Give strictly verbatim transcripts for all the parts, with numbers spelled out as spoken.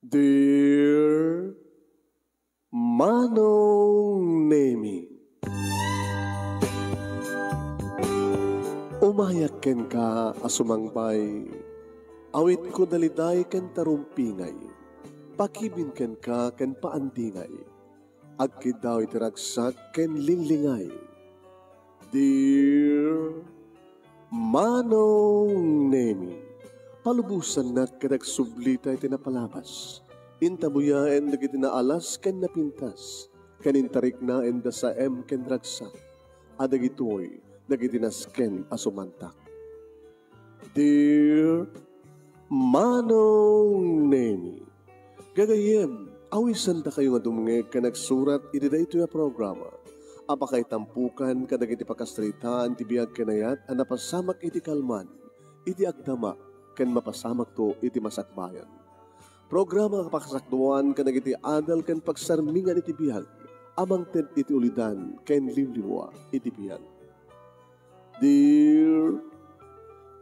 Dear Manong Nemi, umayak kenka a sumangbay, awitko daliday ken tarumpingay, pakibin kenka ken paandingay, agkiddaw iti ragsak ken linglingay. Dear Manong Nemi, palubosannak ket agsublita iti napalabas. Intabuyaen dagiti naalas ken napintas, ken intariknaen da saem ken ragsak, a dagitoy dagiti nasken a sumantak. Dear Manong Nemi, gagayyem, awisendakayo nga dumngeg ken agsurat iti daytoy a programa a pakaitampokan kadagiti pakasaritaan ti biag ken ayat a napasamak iti kalman, iti agdama, ken mapasamakto iti masakbayan. Programa nga pakasakduan kadagiti adal ken pagsarmingan iti biag a mangted iti ulidan ken liwliwa iti biag. Dear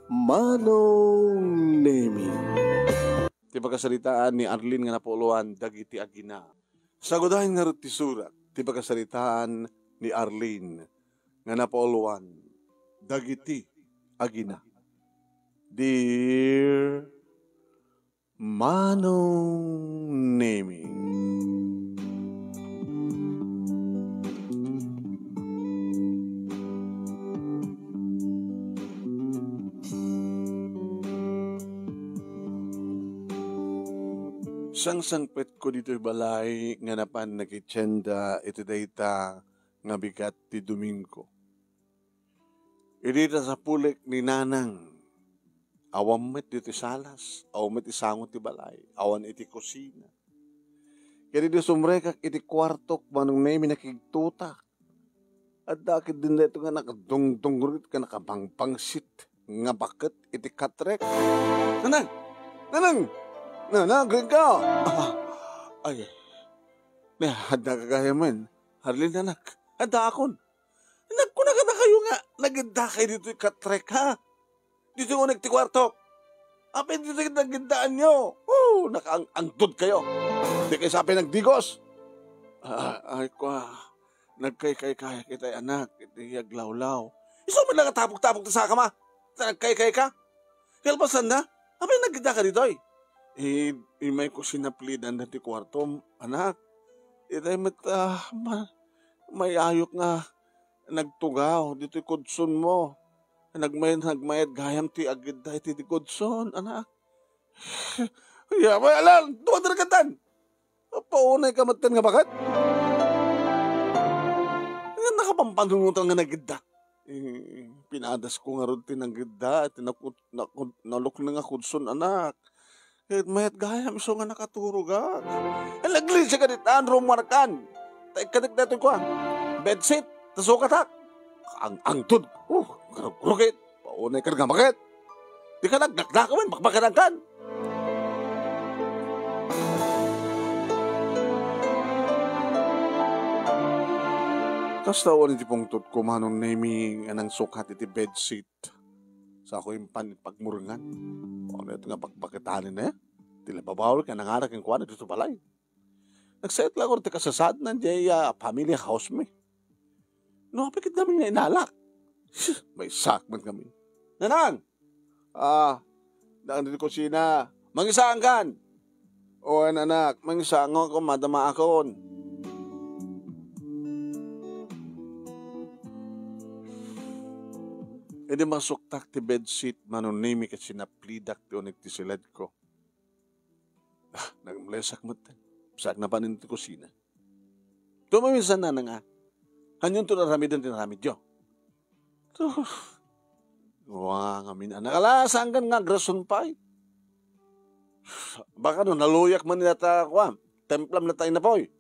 Manong Nemi. Ti pakasaritaan ni Arlene nga napauluan, Dagiti Agina. Sagudayen ngarud ti surat ti pakasaritaan ni Arlene nga napauluan, Dagiti Agina. Dear Manong Nemi. Sangsangpetko ditoy balay nga napan nakitienda iti dayta nga bigat ti Domingo. Idi ta sapulek ni Nanang, awan met ditoy salas, awan met isango ti balay, awan iti kusina. Ket idi sumrekak iti kuartok, Manong Nemi, nakigtutak. Adda ketdin daytoy nga nakadungdungrut ken nakabangbangsit nga baket iti katrek. Nanang! Nanang! Nanang, agriingka! Ah, ay, ne, adda ka gayamen. Arlene, anak, addaakon. Nagkuna kadakayo nga nagiddakayo ditoy katrek, ha? Ditoy unek ti kuartok. Apay ditoy nagiddaanyo? Oh, nakaang-angtod kayo. Dikay sa apay nagdigos. Ah, ay, kwa, nagkaykaykayak itay anak, iti aglawlaw. Isu met la nga tapok-tapok ti sakam a. Ta nagkaykayka. Kalpasanna, apay nagiddaka ditoy? Eh, imayko sinaplidan dati kuartom, anak. Itay met, ah, ma-, mayayok nga nagtugaw ditoy kudsonmo. Nagmay-, nagmayat gayam ti agidda iti, ti kudson, anak. Ya, may alam, dumadara katan. Paunay ka met nga baket. Nga nakapampanungutan nga nagidda. Eh, pinadasko ngarud ti nagidda, ti nakud-, nakud-, nalukneng a kudson, anak. Ket mayat gayam isu nga nakaturogak. Naglisi ka ditan, rumuarkan. Ta ikkanek daytoy kua, bedsit, ta sukatak. Ang-angtod. Uh, karugrugit. Paunay ka nga baket. Di ka nagdakdak, awan, bakbakanangkan. Kasta awan iti pungtot ko, Manong Nemi, nga nangsukat iti bedsit. Sa ako impan pagmurengan. Ano ito nga pagpakitanin, eh? Ti lababawal nga nangarak kenkuana dito balay. Nagsayat lang ako ti kasasaadna diay, ah, family house mi. No, apay ket kami nga inalak. Maysak met kami. Nanang! Ah, daan ti kusina. Mangisaankan! Wen, anak, mangisaanko, madamaakon. Idi masuktak ti bedsit, Manong Nemi, ket sinaplidak ti unek ti siledko. Ah, nagmlesak met. Saak napanen ti kusina. Tumaminsan, Nanang, a. Anianto nga aramiden ti aramidyo? Sus. Wa ngamin, anak. Ala, saankan nga agrason pay. Baka no, naluyak man nata, kuan, templam nata inapoy.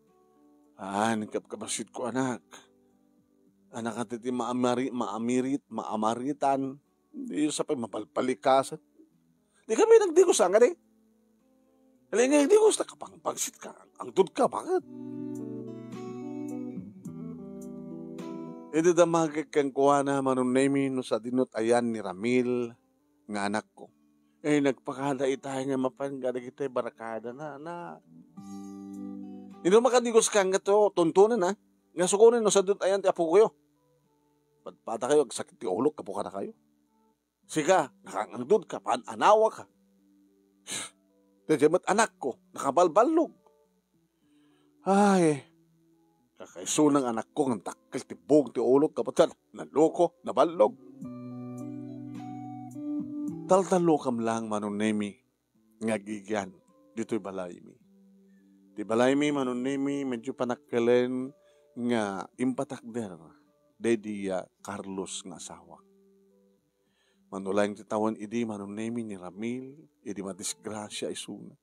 Ah, nagkapkabasitko, anak. Anak, ati ti maamari-, maamirit, maamaritan. Di sa pay mapalpalikasan. Di kami nagdigos, ang kadi? Alingay, di gusto ka pang pangsit ka. Ang dud ka, bakit? Idi damagek kenkuana, Manong Nemi, no sadinot ayan ni Ramil nga anakko. Eh, nagpakada itay nga mapan kadagiti barkada na, na. Ino makadigus ka nga to, tuntunan, ha? Nga sukunen no sadut ayan ti apokoyo. Padpada kayo, agsakit ti ulok, kapo kada kayo. Sika, nakangangdud ka, paan-anawa ka. Daydiay met anakko, nakabalballog. Ay, kakaisuna nga anakko nga dakkel ti buog ti ulok, kapatad, naloko, naballog. Taltallokam lang, Manong Nemi, nga agigian ditoy balaymi. Ti balaymi, Manong Nemi, medyo panakkelen nga impatakder daydi a Carlos nga asawak. Mano laeng ti tawen idi, Manong Nemi, ni Ramil, idi madisgrasia isuna.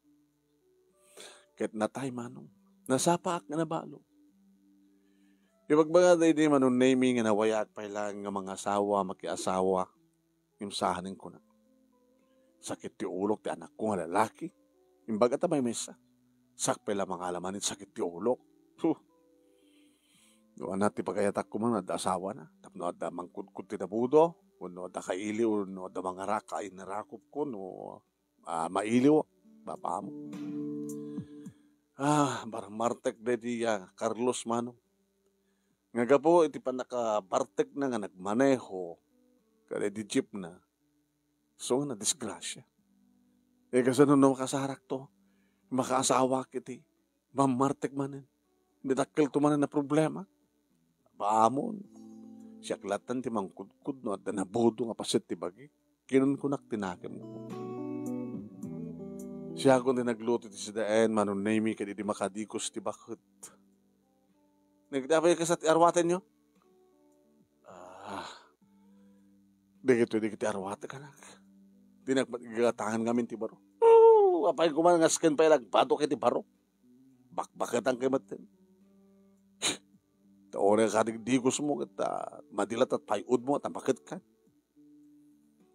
Ket natay, Manong. Nasapaak nga nabalog. Ibagbagada idi, Manong Nemi, nga nawayaak pay laeng nga mangasawa, makiasawa, ngem saanen kuna. Sakit ti ulok ti anakko nga lalaki. Imbagata maymaysa. Sakpay la mangala manen sakit ti ulok. Huh. No ania ti pagayatak koma nga adda asawana, tapno adda mangkudkod ti nabudo, wenno adda kaili, wenno adda mangarak, kainarakopko, no, ah, mailiw, baba mo. Ah, barmartek daydi a Carlos, Manong. Nga gapu iti pannakabartekna nga nagmaneho kadaydi jeepna, so nga nadisgrasia. Eh, kasano no makasarakto? Makaasawak iti bammartek manen. Midakkelto manen a problema. Bamon. Siak latta ti mangkudkod no adda nabudo nga paset ti bagik. Kinunkunak ti nakemko. Siakon ti nagluto ti sidaen, Manong Nemi, ket idi makadikus ti baket. Nagdapay kasta ti arwatenyo? Ah, dagitoy dagiti arwatek, anak. Dinak met igatangan ngamin ti baro. Oh, apay koma nga asken pay lagbado ket ti baro. Bakbaketan kay met. Ta uray kadigdigos mo ket, ah, madilat at pay-od mo at napaket ka.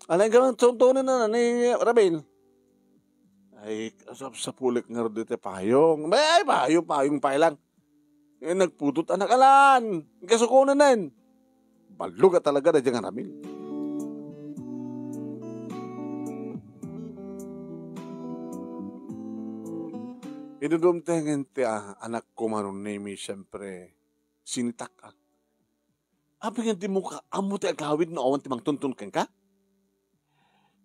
Anay ka man tuntunan na ni Ramil? Ay, kasapsapulik nga rod iti payong. Ay, payong, payong pay lang. Eh, nagpudot anak alan. Kasukunan nen. Balog a talaga na dyan nga Ramil. Idudumtengen ti, ah, anak ko, Manong Nemi, siyempre, sinitak-ak. Apay nga di mo ka ammo ti agawid no awan ti mangtuntun kenka?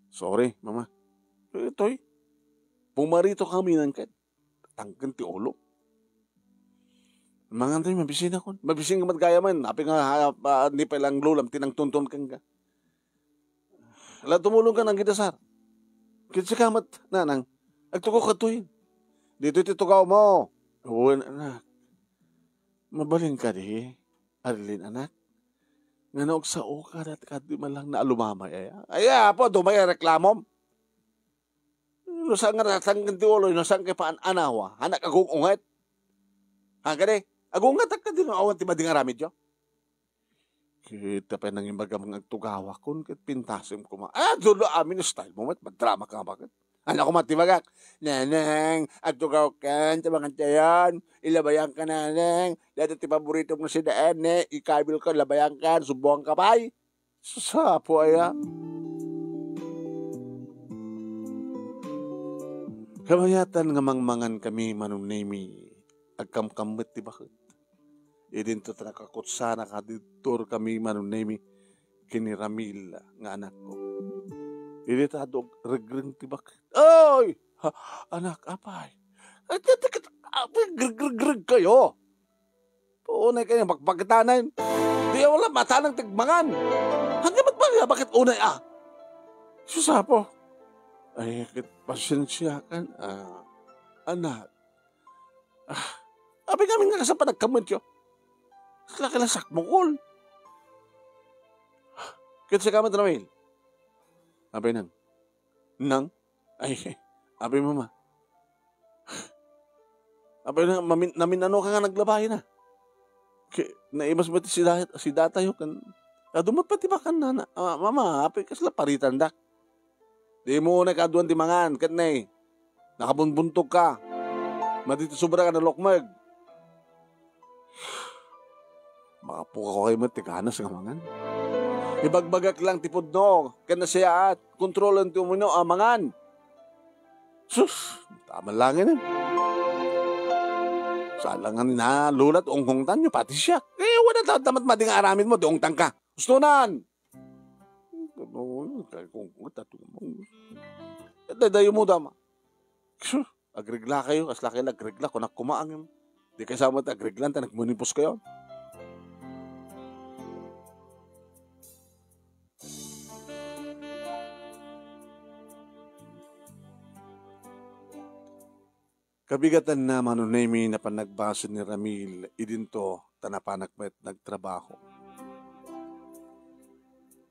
Sorry, Mama. Itoy, pumarito kami nang ket tangken ti ulo. Mangan tayo, mabisin akon. Mabisin ka met gayam. Apay nga, ah, ah, ni pay lang lulam ti nangtuntun kenka. Ala, tumulong ka nang gidasar. Kinsa ka met, nanang? Agtugaw ka toy. Ditoy ti tugaw mo. Wen, anak. Mabalin ka di, Arlene, anak? Nga no agsao ka, dati ka di man lang naalumamay, aya? Ay, apo, dumay a reklamom. No saan nga natangken ti ulo, no saan kay paan-anawa, anak, agung-unget. Ha, kadi? Agunget ka di no awan ti madi nga aramidyo? Kita pay nangimbagam nga agtugawakon ket pintasem koma. Ah, dulo amin style mo met, madrama ka nga baket. Ano ko matibagak? Neneng, agtugaw ken ti mangan tayon. Ilabayan ka, Neneng. Dati ti paborito mo si Daan, ne. Ikabil ko, labayan ka, subuan ka pay. Sapo aya. Kabayatan nga mangmangan kami, Manong Nemi. Agkamkammet ti baket. Idinto ta nakakutsana kadidtor kami, Manong Nemi, ken ni Ramil nga anakko. Idi ta adu agregreng ti baket. Ay! Ha, anak, apay. Ay, ti, ti, ti, apay, gregreg kayo. Unay kayo, bakbakitanen. Di wala matanang tigmangan. Hanggang magmali, bakit unay, ah? Susapo. Ay, ket pasensya kan, ah, anak. Ah, apay ngamin nga kasapa nagkamantyo. Laki lang sakmukol. Ket si Kamat Ramil. Apay nang. Nang? Ay, apay mama. Apay na, mamin-, namin-ano ka nga naglabayan na. Ki-, naimas ba ti si da-, si datayo kan, adu met pati bakan na, na, ah, mama, apay kasla paritan dak. Di mo na kaduan ti mangan, ket ne, nakabunbuntog ka. Madi ti sobra ka nalukmeg. Makapukaw kayo met ti ganas nga mangan. Ibagbagak lang ti pudno, ken nasayaat, kontrolen ti umino, amangan. Sus, tama lang yun eh. Sala nga ni na, lulat, unghongtan nyo, pati siya. Eh, wala ta, tamat madi nga aramid mo, di ungtang ka. Gusto nan. Ano, kaya kung, kung tatumang. Eh, dadayo mo, dama. Sus, agregla kayo, kasla kayo agregla, kunak kumaang yun. Di kayo sama agreglan, ta nagmunipos kayo. Kabigatanna, Manong Nemi, napan nagbasol ni Ramil idinto, ta napanak met nagtrabaho.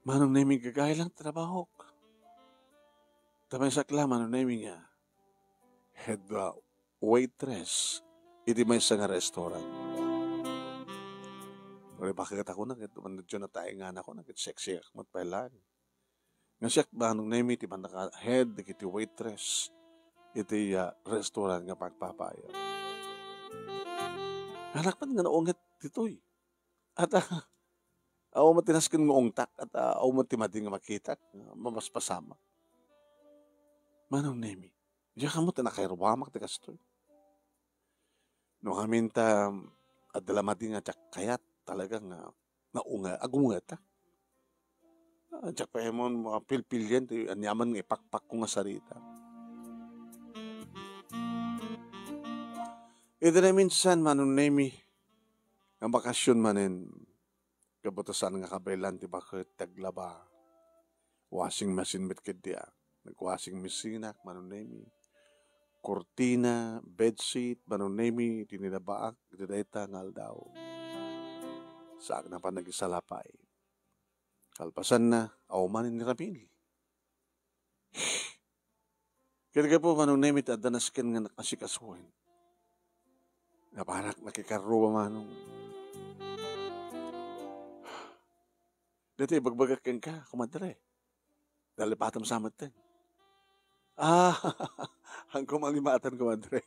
Manong Nemi, gagaylang trabahok. Ta maysak la, Manong Nemi, nga head, uh, waitress iti maysa nga restaurant. Uri, bakit ako na, ket manager na tayo nga ako na, ket sexy ak met pay laeng. Nga siak, Manong Nemi, ti mannaka-head dagiti waitress iti, ah, restaurant nga pagpapayo. Anak man nga naunget ditoy. At, ah, awan met ti nasken nga ungtak, at, ah, awan met ti madi nga makitak, nga mapaspasamak. Manong Nemi, diak ammo ti nakairuamak ti kastoy. No amin ta, adda la madi nga diak kayat, talaga nga naunga-, agungeta. Ah, diak pay ammo mapilpilian ti aniaman nga ipakpakko nga sarita. Iti naminsan, Manong Nemi, nga bakasyon manen, kabutasan nga kabaelan ti baket ti aglaba. Washing machine met ketdi a. Nag-washing machine-ak, Manong Nemi. Kurtina, bedsheet, Manong Nemi, ti nilabaak iti dayta nga aldaw. Saakna pay nagisalapay. Kalpasanna, awan manen ni Ramil. Ket gapu, Manong Nemi, ta adda nasken nga nakasikasuen. Napanak nakikarrua, Manong. Daytoy ibagbagak kenka, kumadre. Nalipatam sa metten. Ah, haanko malimatan, kumadre.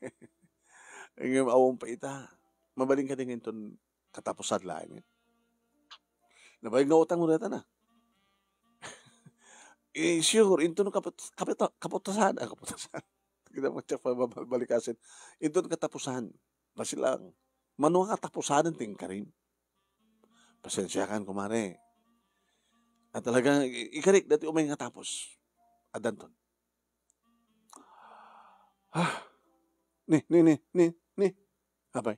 Ngem awan pay ita. Mabalin kadi nga inton katapusan laeng. Nabayag nga utang mo dayta na. Eh, sure, inton kaput-, kapita-, kaputasan, ah, kaputasan. Kita mo, tsak pa babalikasin. Inton katapusan, basi lang. Mano nga katapusan ti inkarim? Pasensiakan, kumare. At talagang i-, ikarik dati umay nga tapos. Addanton. Ah. Ni, ni, ni, ni, ni. Apay.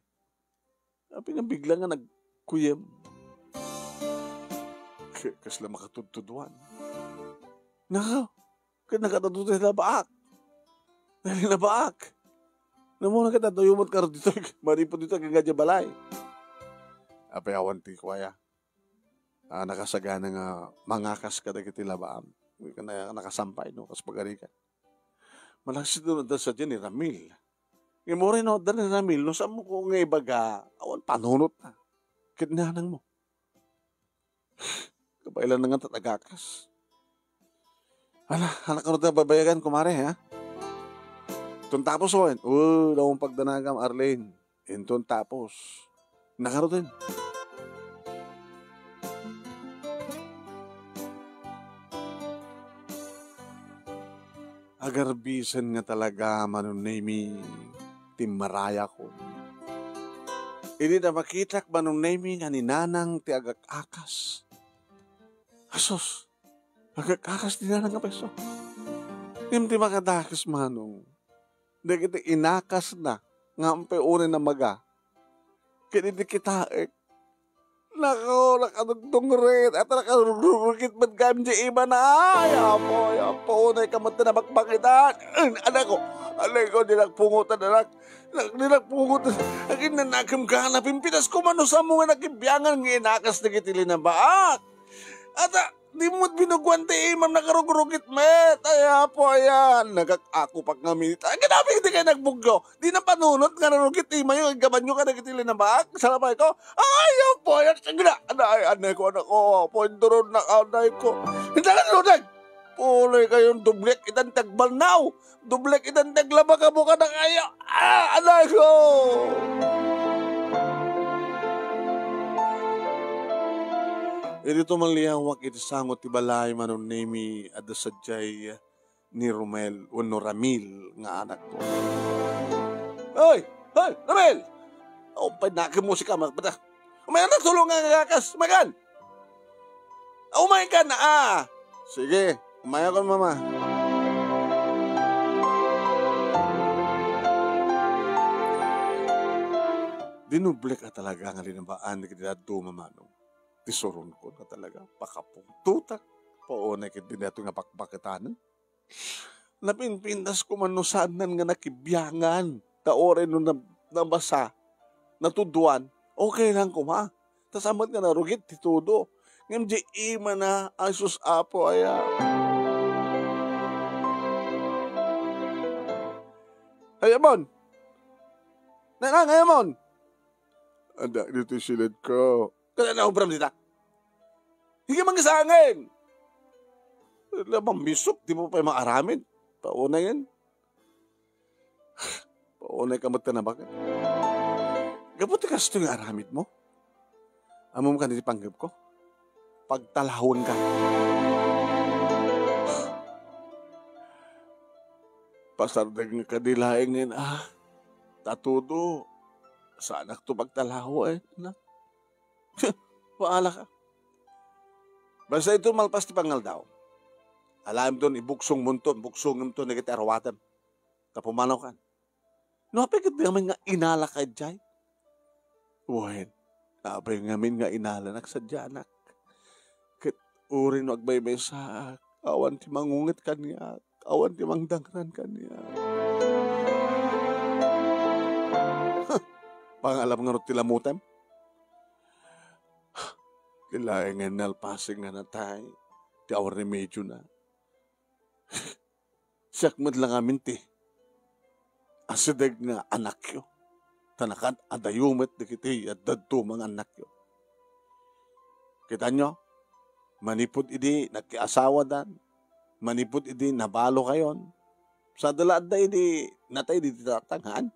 Apay nga bigla nga nagkuyem. K-, kasla makatudtuduan. Nakaw. Ket nakatudtudua ti labaak. Nalinabaak. Namuna ket adda yumat karo ditoy. Manipud ditoy agingga diay balay. Apay awan ti kuaya. Ah, nakasagana nga mangakas kadagiti labaam. Na-, nakasampay, no, kas pagarigan. Malaksid no, adda sadiay ni Ramil. Ngem uray no, adda ni Ramil, no, saan mo ko nga ibaga, awan panunot na. Ket nanang mo. Kabaelan na nga tatagakas. Ala, anak, ano ta babayagan, kumare, ha? Tun tapos, oh, oh, daw ang pagdanagam, Arlene. Inton tapos, nakaruten. Agarbisen nga talaga, Manong Nemi, ti marayakon. Idi na makitak, Manong Nemi, nga ni Nanang ti agak-akas. Asus, agak-akas ni Nanang nga pwesto. Ngem ti makadakes, Manong, dagiti inakasna nga ampe unay namaga. Ket idi kitaek, nako, nakadugdungret, at nakarugrugit met gayam di imana. Ay, apo, ay, apo, unay ka met ti nabakbakitan. Ay, anak ko, anak ko, di nagpungutan, anak. Nak-, di nagpungutan. Akin na nakim ka, napimpitas ko man, no, sa mo nga nakibiangan nga inakas dagiti linabaak. At, ah, di mo met binuguan ti imam, nakarugrugit met. Ay, apo, ayan. Nagak-ako pag ngaminit. Ay, kinabi, di kayo nagbugyo. Di na panunot nga narugit imayo, igabanyo kadagiti linabaak. Salapay ko. Ay, apo, ayan. Sige na. Anay, anay ko, anak ko. Apo, induron na, anay ko. Hindi ka nalunag. Pulay kayo, doblek, itan tagbalnaw. Doblek, itan taglaba ka, buka na kayo. Ah, anay ko. Daytoy malliawak iti sango ti balay, Manong Nemi, adda sadiay ni Romel wenno Ramil nga anakko. Hoy! Hoy, Romel! Aw, pay nakimusika, magpata. Umayan na, tulong nga agakas. Umayan! Umayan ka na, ah! Sige, umayan ko, mama. Dinublek a talaga nga linabaan dagiti dadduma, Manong. Ti suronko nga talaga, pakapungtotak. Paunay ket daytoy nga bakbaketanen. Napinpintas ko man no saannan nga nakibiangan. Ta uray no nab-, nabasa, natuduan, okay lang koma. Ta sa met nga narugit ti tudo. Ngem di imana, ay sus, Apo, aya. Ay, amon! Nanang, ay, amon! Adda ditoy siled ko. Kada naubram dita? Sige, mangisangin! Labang misok, di mo pa maaramid. Paunay yan. Paunay ka met ta nabaket. Gapu ti kastoy nga aramid mo. Ammom kadi ti panggep ko? Pagtalawen ka. Pasardeng kadi laengen, ah. Ta tudo, saanak to pagtalawen, na. Baala ka. Basta ito malpas ti pangaldaw. Alamdon, ibuksongmonto, buksongemto dagiti aruatem. Ta pumanaw kan. No, apay ket amin nga inala ka idiay? Wen, apay ngamin nga inalanak sadianak. Ket uray no agbaybaysaak, awan ti mangunget kaniak, awan ti mangdangran kaniak. Pangalam ngarud ti lamutem? Ti laengen nalpasen nga natay, ti awan remedyona. Siak met la ngamin ti asideg nga anakyo, ta nakan-adayo met dagiti dadduma nga annakyo. Kitanyo, manipud idi nagkiasawadan, manipud idi nabalo kayon, sadala adda idi natay diti tatang, haan?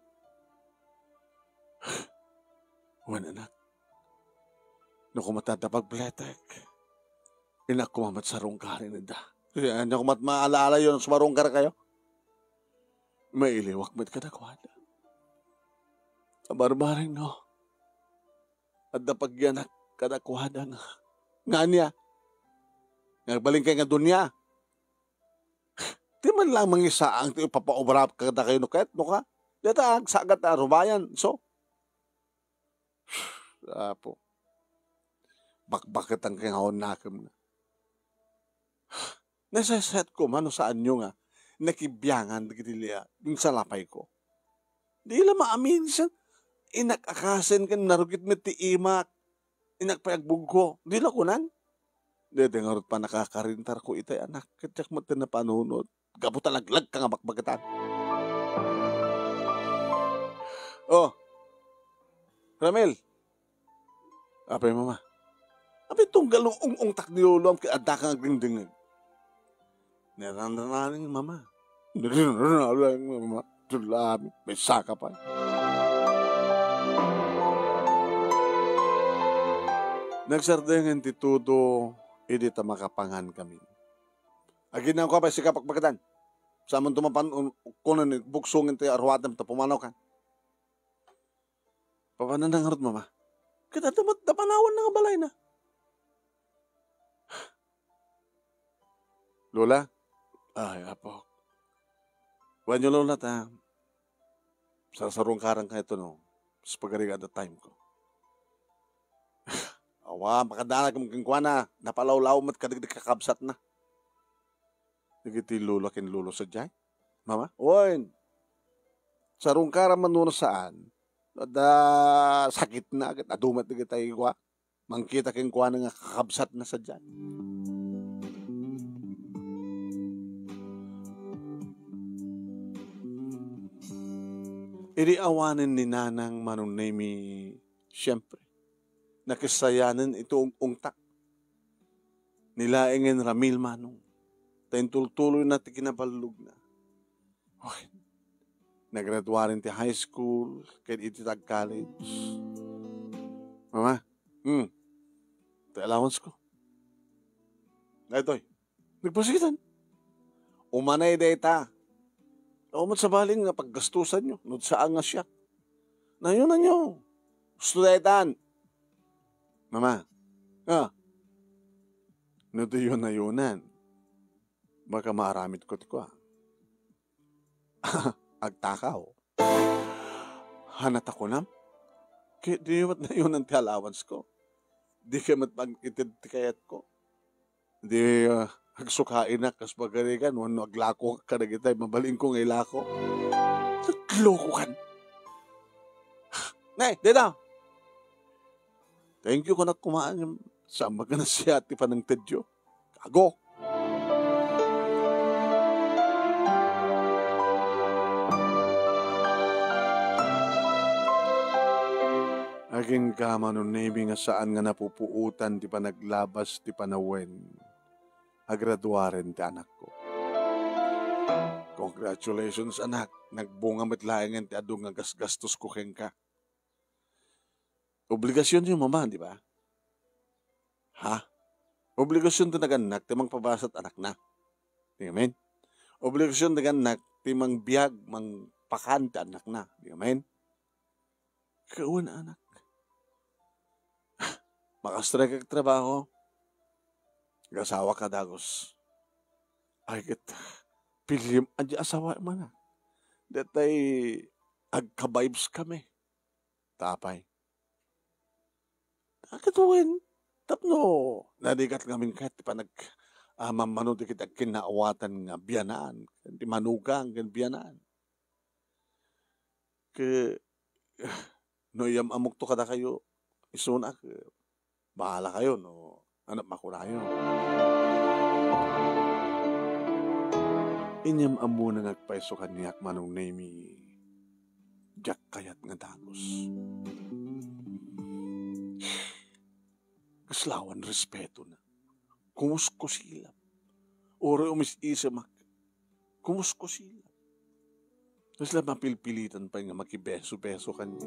Wen, anak, no kumata adda pagbuletek, innak koma met sarungkarin ida. Ania koma met maala-alayo no sumarungkar kayo? Mailiwak met kadakuada. Abarbareng no, adda pagyanak kadakuada nga, nga ania? Nga agbalin kay nga dunia? Di man lang mangisaang ti ipapaobra kadakayo no ket, no ka? Dita agsagat a rubayan, so? Apo. Bakbaketan kay nga unnakem nga. Nasaysayat ko man no saanyo nga nakibiangan dagiti lia-, insalapay ko. Di la maaminsan, inak akasen ken narugit met ti imak, inak pay agbugko. Di la kunan? Daytoy ngarud pannakakarintar ko itay, anak, ket diak met ti napanunot. Gapu ta laglag ka nga bakbaketan. Oh, Ramil. Apay, mama? Apay tunggal no ung-ungtak ni lolo am ket adda kang agdingdingeg? Naranaraning mama. Naranaraning mama. Tulami, may saka pa. Nagsardengen ti tudo idi ta makapangan kami. Aginnaanko pay sika, bakbaketan. Saanmonto mapan un-, kunen buksongen ti aruatem ta pumanaw kan. Papananda ngarud, mama? Ket adda met napanawanna nga balayna. Lola? Ay, apo. Wenno, Lola, ta sarsarungkaran kayo to, no? Sa pagariga adda time ko. Awa, makadana kenkuana, napalawlaw met kadagiti kakabsatna. Dagiti lola ken lolo sadiay? Mama? Wen, sarungkaran man no saan, adda sakitna ket adu met dagiti kua, mangkita kenkuana nga kakabsatna sadiay. Idi awanen ni Nanang Manong Nemi, siempre, nakissayanen iti ung-ungtak. Ni laengen Ramil, Manong, ta intultuloyna ti kinaballogna. Wen, nagraduaren ti high school ken iti tag-college. Mama, hmm, ti allowance ko. Daytoy, nagpasitan. Umanay dayta. Awan met sabali nga paggastusanyo, no saan nga siak. Nayonanyo. Gusto daytan. Mama, ah, no diyo nayonan, baka maaramidko ti kua. Agtakaw. Hanat a kunam? Ket diyo met nayonan ti allowance ko. Dika met pag-ited ti kayatko. Di, ah, agsukainak kas pagarigan wenno aglako kadagitay mabalinko nga ilako. Naglokokan. Ne, dayta. Thank you, kunak kumaan. Saan ba ka na siya ti panangtedyo? Gago. Agingga, Manong Nemy, nga saan nga napupuotan ti panaglabas ti panawen a graduaren ti anakko. Congratulations, anak. Nagbunga met laengen ti adu nga gasgastosko kenka. Obligasionyo, Mama, di ba? Ha? Obligasion ti nagannak ti mangpabasat anakna. Di amin? Obligasion ti nagannak ti mangbiag, mangpakan ti anakna. Di amin? Kawan, anak. Makastrike ak trabaho. Agasawa ka dagus. Ay, ket, pilim, adi asawa, mana. Detay, agka-vibes kami. Tapay. Ket wen, tapno narigat ngamin ket ti panag-, ah, mammano dagiti agkinnaawatan nga bianan, ken ti manugang ken bianan. Ket, no iyam-ammokto kadakayo, isuna, ket bahala kayo no ania makunayo. Inyam-ammona nga agpayso kaniak, Manong Nemy, diak kayat nga dagus. Kasla awan respetona. Kumuskusilak. Uray umis-isemak. Kumuskusilak. Kasla mapilpilitan pay nga makibeso-beso kaniak.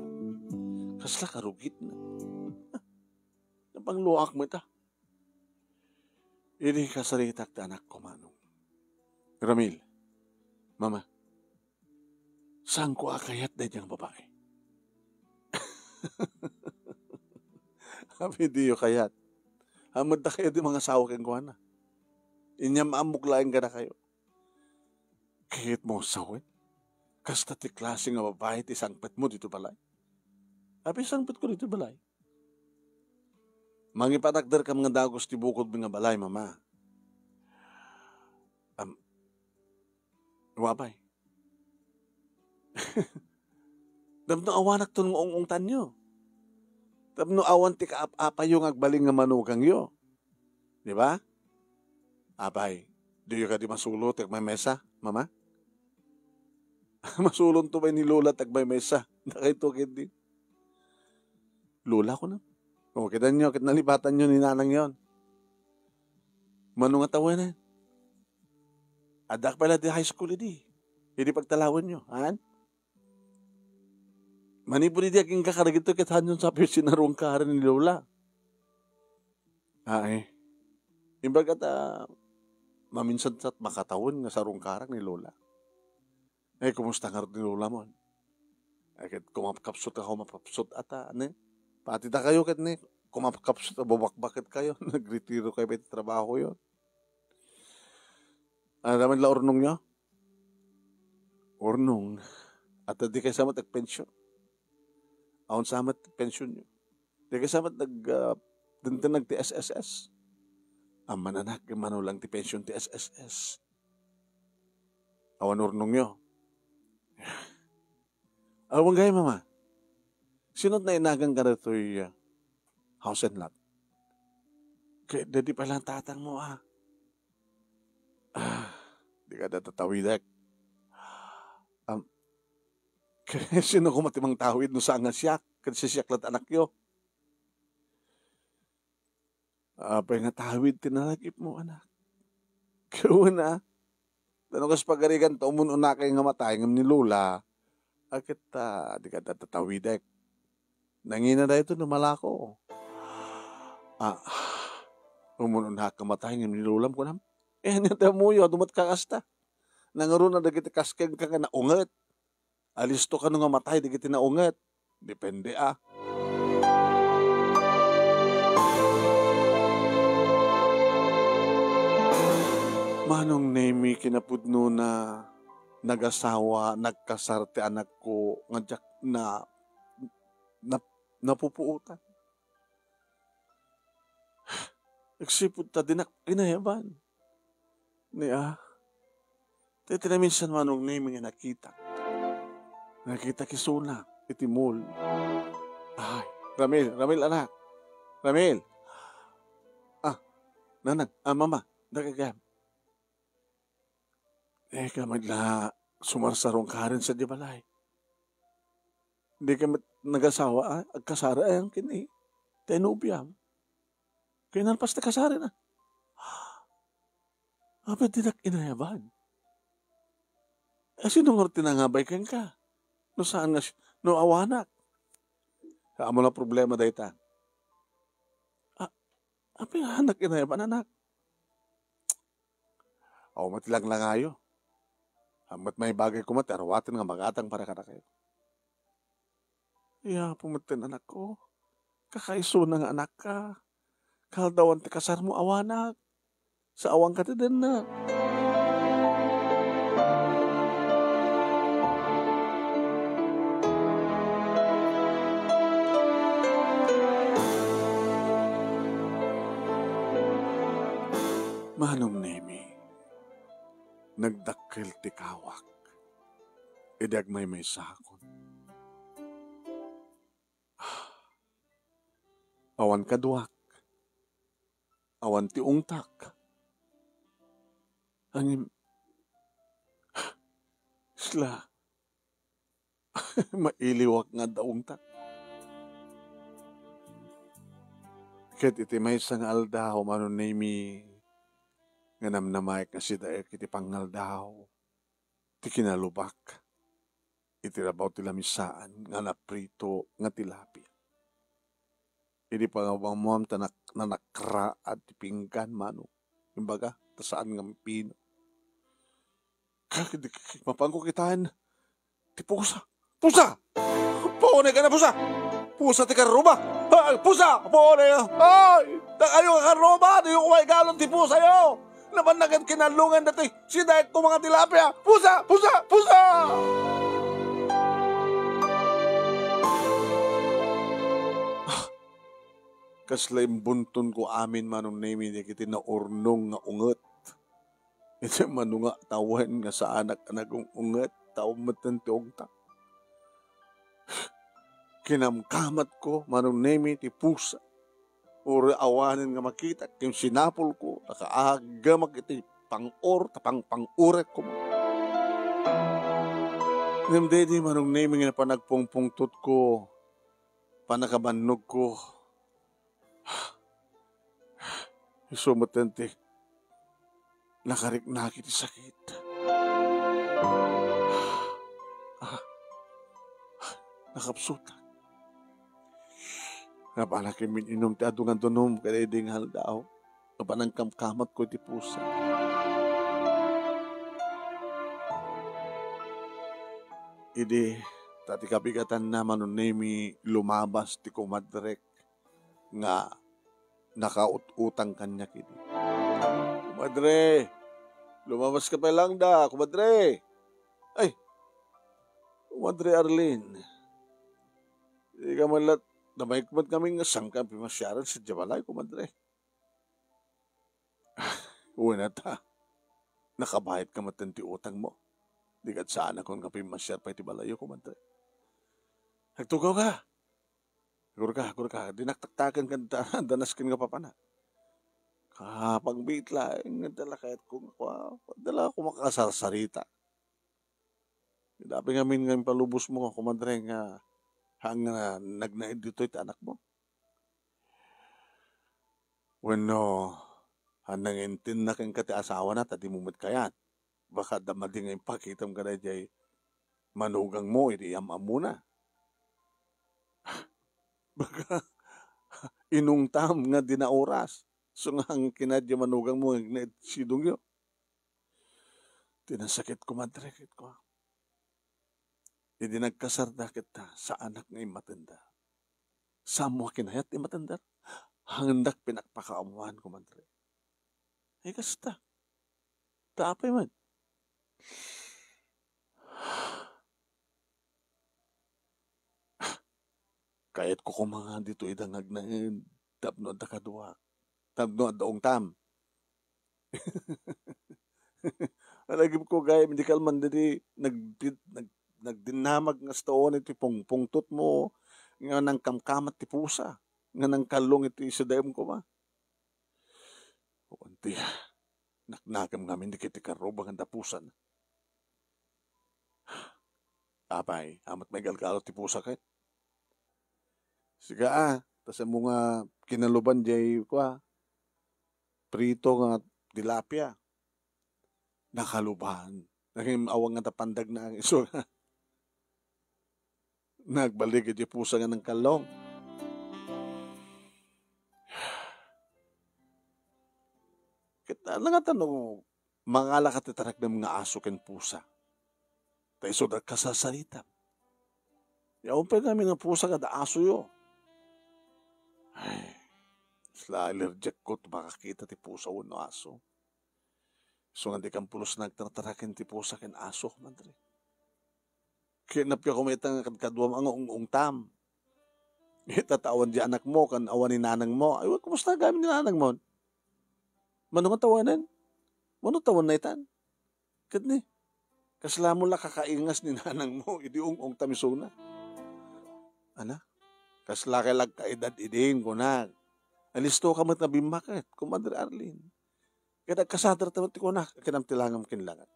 Kasla karugitna. Napangluak met a. Idi kasaritak ti anakko, Manong. Ramil, Mama, saanko a kayat daydiay nga babai. Apay diyo kayat? Ammoda kayo ti mangasawa kenkuana. Inyam-ammok laeng kadakayo. Kayatmo sawen? Kasta ti klase nga babai ti sangpetmo ditoy balay? Apay sangpetko ditoy balay? Mangipatakderkam nga dagus ti bukodmi nga balay, Mama. Am, wa pay. Tapno awanakton nga ung-ungtanyo. Tapno awan ti kaap-apayo nga agbalin nga manugangyo. Di ba? Apay, diyo kadi masulo ti agmaymesa, Mama? Masulonto pay ni Lola ti agmaymesa. Dakayto ketdi. Lola, kunam. O, kitanyo, ket nalipatanyo ni Nanang yon. Mano nga tawenan? Addak pay la ti high school idi. Idi pagtalawenyo, han? Manipud idi agingga kadagitoy ket hanyon sapay sinarungkaran ni Lola. Ay. Imbag ta, maminsan ket makatawen nga sarungkaran ni Lola. Eh, kumusta ngarud ni Lola mo? Ay, ket kumapkapsut a kumapkapsut ata, ne? Pati dakayo ket, ne? Kumapkapsut a bubakbak ket kayo. Nagretiro kayo iti trabaho yon. Ano naman la urnong nyo? Urnong. At di kayo sa met agpensyon. Awan sa met pensyon nyo. Di kayo sa met nag, ah, dengdeng nag ti S S S. Amman anak, mano lang ti pensyon ti S S S. Awan urnong nyo. Awan gay, Mama. Sino ti nainagan kadatoy, ah, house and lot? Kay daddy pala ang tatang mo, ah. Ah, di ka da tatawidek. Am, kay sino koma ti mangtawid no saan nga siak? Ket siak la't anakyo. Apay nga tawid ti naragipmo, anak? Kuna, ta no kas pagarigan ta umun-unakay nga matay ngem ni Lola, a ket, ah, di ka da tatawidek. Nangina daytoy no malako. Ah, Umuna ka matay ngem ni lolam, kunam. Eh, ania ti ammoyo, adu met ka kasta. Nangruna dagiti kas kenka nga naunget. Alisto kano nga matay dagiti naunget. Depende, a. Manong Nemi, kinapudnona, nagasawa, nagkasar ti anakko, nga diak na, na, napupuotan. Agsipud ta dinak inayaban. Ni a, ti, ti naminsan, Manong Nemi, nga nakitak. Nakitak isuna iti mall. Ay, Ramil, Ramil, anak. Ramil. Ah, nanang, ah, mama, dagagam. Eh, ka met la sumarsarong karin sa di balay. Di ka met nagasawa, a? Agkasar ayan ken ni, ti nobiam. Kaya nalpas ti kasarina. Apay dinak inayaban? Eh, sino nga ti nangabay kenka? No saan nga si-, no awanak? Saan mo na problema dayta? Ah, apay nga anak inayaban, anak? Aw, met langlangayo. Ammet maibagay koma ti aruaten nga magatang para kadakayo. Iya, pumeten, anakko. Kakaisuna nga anakka. Kaaldawan ti kasarmo, awanak. Sa awanka ti dennak. Manong Nemi, nagdakkel ti kawak idi agmaymaysakon. Awan kaduak, awan ti ungtak. Ngem, isla, mailiwak nga adda ungtak. Ket iti maysa nga aldaw, Manong Nemi, nga namnamaek nga sidaek iti pangaldaw ti kinalubak iti rabaw ti lamisaan nga naprito nga tilapia. Idi pangabamuam ta nak-, nanakraad ti pinggan, Manong. Imbaga, ta saan nga mapino. Kag-, di-, mapanko kitaen ti pusa. Pusa! Paunay ka na, pusa! Pusa ti karruba! Ay, pusa! Paunay ka! Ay! Dakayo nga karruba! Diyo koma igalon ti pusayo! Napan na ket kinallongan dati sidaek ko nga tilapia! Pusa! Pusa! Pusa! Ah, kasla imbunton ko amin, Manong Nemi, dagiti naurnong nga unget. Iti mano nga tawen nga saanak a nagung-unget, tawen metten ti ungtak. Kinamkamatko, Manong Nemi, ti pusa. Uray awanen nga makitak, ken sinapulko, nakaagamak iti pang-or, ta pangpang-urekko. Ngem daydi, Manong Nemi, nga panagpungpungtotko, panakabannogko, isu metten ti nakariknak iti sakit. Ah, nakapsutak. Napanakim min-inum ti adu nga danum kadaydi nga aldaw. Napanangkamkamatko iti pusa. Idi, ta ti kabigatanna, Manong Nemi, lumabas ti kumadrek nga nakaut-utang kaniak idi. "Kumadre, lumabaska pay laeng da, kumadre." "Ay, kumadre Arlene, di ka man la, namayko met ngamin nga saanka pimasiaren sadiay balay, kumadre." "Wen ata, nakabayadka metten ti utangmo. Di ket saanakon nga pimmasiar pay ti balayyo, kumadre." "Agtugawka. Agurka, agurka. Dinak taktaken ken da-, danas ken nga papanak. Kapagbiit laeng nga adda la kayatko nga kua-, adda la koma kasarsarita. Ket apay ngamin nga impalubosmo, kumadre, nga haan nga nagnaed ditoy ti anakmo? Wenno, haan nga intinna kenka ti asawana ta dimo met kayat? Baka adda madi nga impakitam kadaydiay manugangmo idi am-ammona." "Baka inungtam nga di naoras. Isu nga kinaet diay manugangmo nga agnaed sidongyo. Ti nasakit, kumadre, ket kua, idi nagkasarda ket saanak nga immatenda. Saanmo a kinayat ti immatenda? Hangendak pinakpakaammoan, kumadre. Ay, kasta. Ta apay met? Kayatko koma nga ditoy ida nga agnaed tapno adda kaduak, tapno adda ungtam. Alagipko gayam, di kalman didi nag-, nag-, nagdinamag nga astaon iti pungpungtotmo nga nangkamkamat ti pusa, nga nangkallong iti sidem koma. Wen ti, naknakam ngamin dagiti karruba nga adda pusana. Apay, amat maigalgalo ti pusa ket? Sika a, ta saan mo nga kinaluban diay kua, prito nga tilapia. Nakaluban. Naging awang nga tapandagna ang isu. Nagbalik iti pusa nga nangkallong. Ket, ah, nangata no, mangala ka ti taraknam nga aso ken pusa. Ta isu da kasasaritam. Yaon pay ngamin nga pusa kada asoyo. Ay, kasla allergic ko, makakita ti pusa wenno aso. Isu nga di kan pulos nagtartaraken ti pusa ken aso, madre. Kinapya ko mayta nga kadkaduam nga ung-ungtam. Ita ta awan di anakmo, kan awan ni nanangmo. Ay, wa, kumusta gamin ni nanangmo? Mano nga tawanen? Mano tawanna itan? Ket ni, kasla mo la kakaingas ni nanangmo, idi ung-ungtam isuna. Ana, kasla kay la agkaedad idin, kunak. Alisto ka met nga bimmaket, Kumadre Arlene. Ket agkasader ta met ti kunak, kinam ti langam ken langat.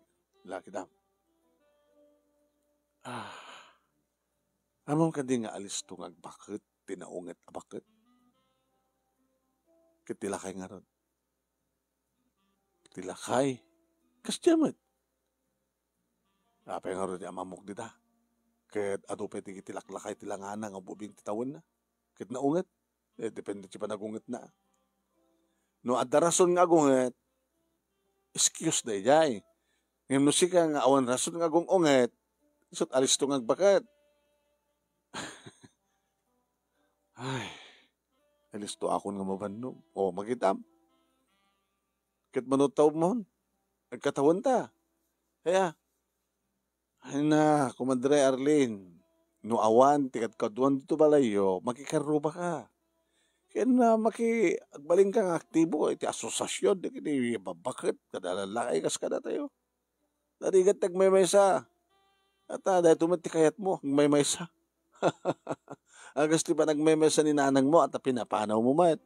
Lakidam. Ah, ammom kadi nga alisto nga agbaket ti naunget a baket? Ket ti lakay ngarud. Ti lakay, kasdiay met. Apay ngarud ti amamok dita? Ket adu pay ti, ti laklakay ti langana nga ubing ti tawenna. Ket naunget. Eh, depende ti panagungetna. No adda rason nga agunget, excuse daydiay. Ngem no sika nga awan rason nga agung-unget, isut alisto nga agbaket. Ay, alisto akon nga mabannog. O, makitam. Ket manutaw mon, agkatawenta. Kaya, ay na, Kumadre Arlene, no awan ti kadkaduan dito balayyo, makikarruba ka. Ken, ah, maki-, agbalin ka nga aktibo iti asosiasion dagiti babbaket kada lallaki kas kadatayo. Narigat ti agmaymaysa. At, ah, daytoy met ti kayatmo, agmaymaysa. Agas ti panagmaymaysa ni nanangmo, at pinapanawmo met.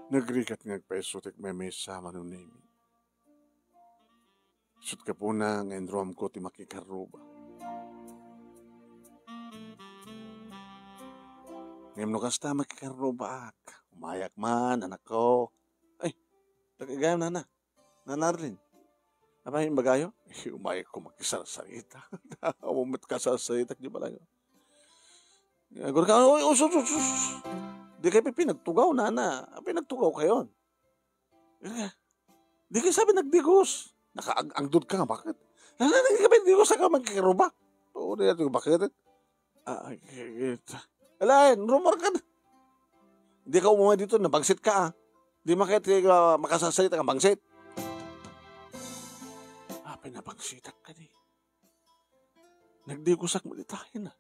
Nagrigat nga agpayso ti agmaymaysa, Mano Nemi. Isut gapuna nga inruamko ti makikarruba. Ngem no kasta, makikarrubaak. Umayak man, anakko. Ay, tagagayam, nana. Nana Arlene. Apay imbagayo? Eh, umayakko makisarsarita. Awan met kasarsaritak di balayo. Agurka, "Uy, us, us, us, us. Di kayo pinagtugaw, nana. Pinagtugaw kayon." Di ka sabi nagdigos. Nakaang-angdod ka nga, baket? Nana, di ka ba digos ka magkikarruba? Oo, di ka baket. Ah, ay, ay, ay, alaen, rumor ka na. Di ka umaway dito, nabangsit ka, ah. Di makit, ah, makasasarita ka, bangsit. Apay nabangsitak ka, di. Nagdigosak mo di tayo na.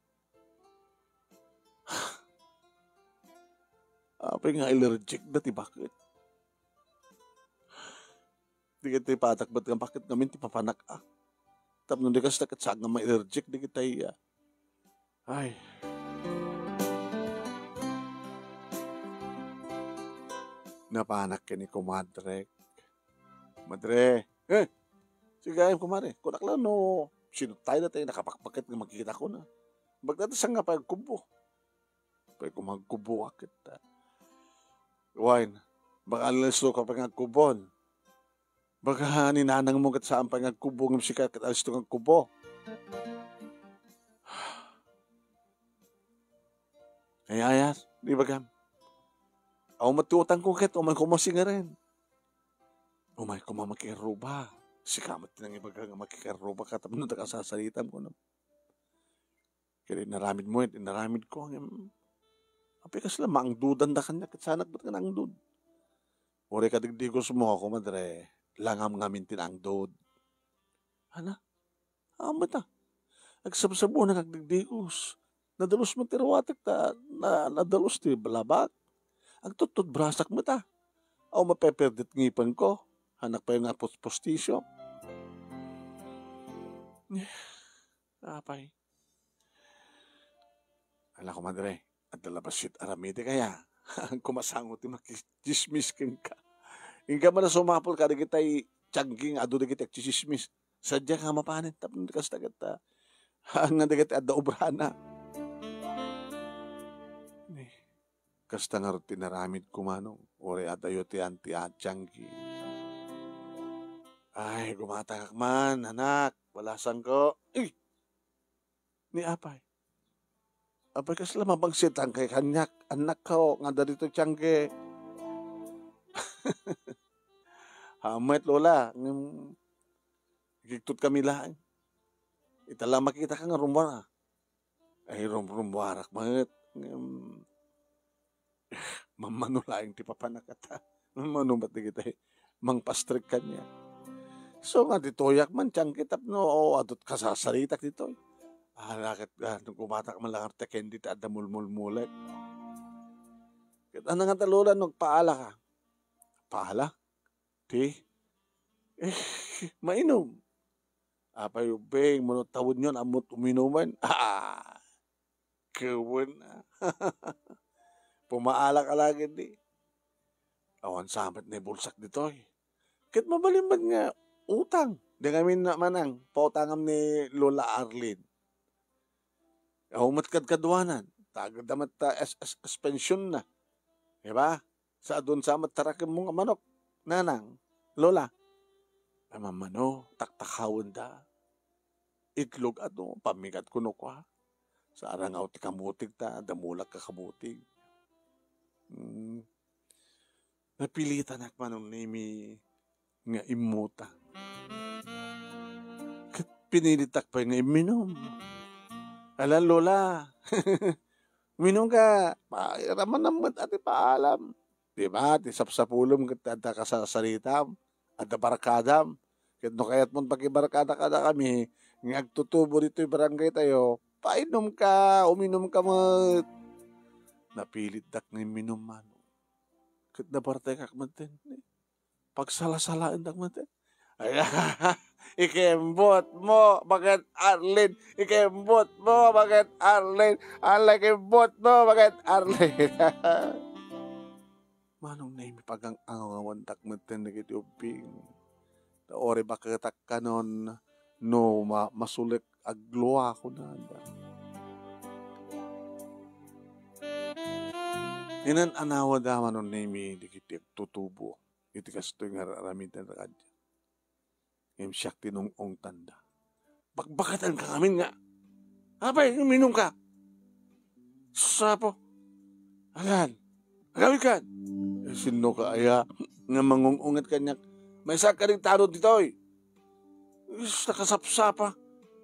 Apay nga allergic da ti baket. Di ket ti patak met nga baket ngamin ti papanak, ah. Tapno di kasta ket saan nga ma-allergic di ket ay, ah. Ay. Napanak ken ni kumadrek. Madre. Eh, sige, ay, kumare. Kunak lang no, sino tayo na tayo nakapakpaket nga magkita ko na. Bagdati sa nga pagkubo. Pag kumagkubo akit. Wine. Baka alas ka pag nagkubon. Baga ni nanangmo ket saan pay nga agkubbo ngem sika ket alisto nga agkubbo. Ay, ayas, di bagam. Aw, met ti utangko ket umay koma singaren. Umay koma makikarruba. Sika met ti nangibaga nga makikarruba ka tapno ta kasasaritam kuno. Ket inaramidmo, inaramidko, ngem apay kasla maangdodanda kaniak, ket saanak met nga naangdod. Uray kadigdigosmo, kumadre, langam ngamin ti naangdod. Ana? Ammom ta. Agsabsabonak agdigdigos. Nadalus met ti ruatek ta na-, nadalus ti labak. Agtututbrasak met a. Aw, mapeperdit ngipenko. Saanak pay nga puspustiso. Apay. Ala, kumadre, adda la bassit aramidek aya. Kumasango ti makitsismis kenka. Inka man a sumapul kadagitay tianggi nga adu dagiti agtsismis. Sadiak nga mapanen tapno kasta ket, ah, nga dagiti adda obrana. Ni, kasta ngarud ti inaramidko, manong. Uray adayo ti anti a tianggi. Ay, gumatangak man, anak. Balasanko. Uy! Ni apay. Apay, kasla mabangsitan kay kaniak, annakko, nga adda ditoy tianggi. Ammom met, Lola, ngem igigtot kami laeng. Ita la makitaka nga rummuar. Ay, rum-, rummuarak met. Ngem, mammano laeng ti papanak ata. Mammano met dagiti mangpastrek kaniak. So nga, ditoyak man, tianggi, tapno, o, adut kasasaritak ditoy. Ala ket, ah, no gumatak man lang ti candy ti adda mulmulmulek. Ket ania ngata, Lola, no agpaala ka? Paala? Ti? Eh, mainom. Apay, ubbing, mano tawenyon, ammot uminumen? Ah, kewen. Pumaala ka la ketdi. Awan sa met naibulsak ditoy. Ket mabalin met nga utang. Di ngamin na manang, pautangam ni Lola Arlene. Aw met kadkaduanan, ta agda met ta es-, es-, suspension na. Di ba? Sa adun sa met tarakemmo nga manok, nanang, Lola. Ay, mammano, taktakawenda. Itlog adu, pammigat kuno kua. Sa arangaw ti kamutig ta, damulak ka kamutig. Hmm. Napilitanak, Manong Nemi, nga immutang. Ket pinilitak pay nga imminum. Ala, Lola. Uminum ka. Pa-, raman na met a ti paalam. Di ba? Ti sapsapulem ket adda kasasaritam. Adda barkadam. Ket no kayatmon pakibarkada kadakami nga agtutubo ditoy barangay tayo, painom ka, uminum ka met. Napilitdak nga imminum, Manong. Ket nabartekak metten. Pagsalasalaendak metten. Ay, ikembot mo, Baket Arlene. Ikembot mo, Baket Arlene. Ala, ikembot mo, Baket Arlene. Manong Nemi, pagang-angawandak metten dagiti ubbing. Ta uray baketak kanon no ma-, masulek aglua, kunada. Inan-anawada, Manong Nemi, dagiti agtutubo iti kastoy nga ar-aramidenda kaniak. Ngem siak ti nung-ungtanda. Bakbakatan ka ngamin nga, apay, uminum ka. Sus, Apo. Alan, agawid kan. Eh, sinno ka aya nga mangung-unget kaniak? Maysa ka rin tanod ditoy. Is, nakasapsapa.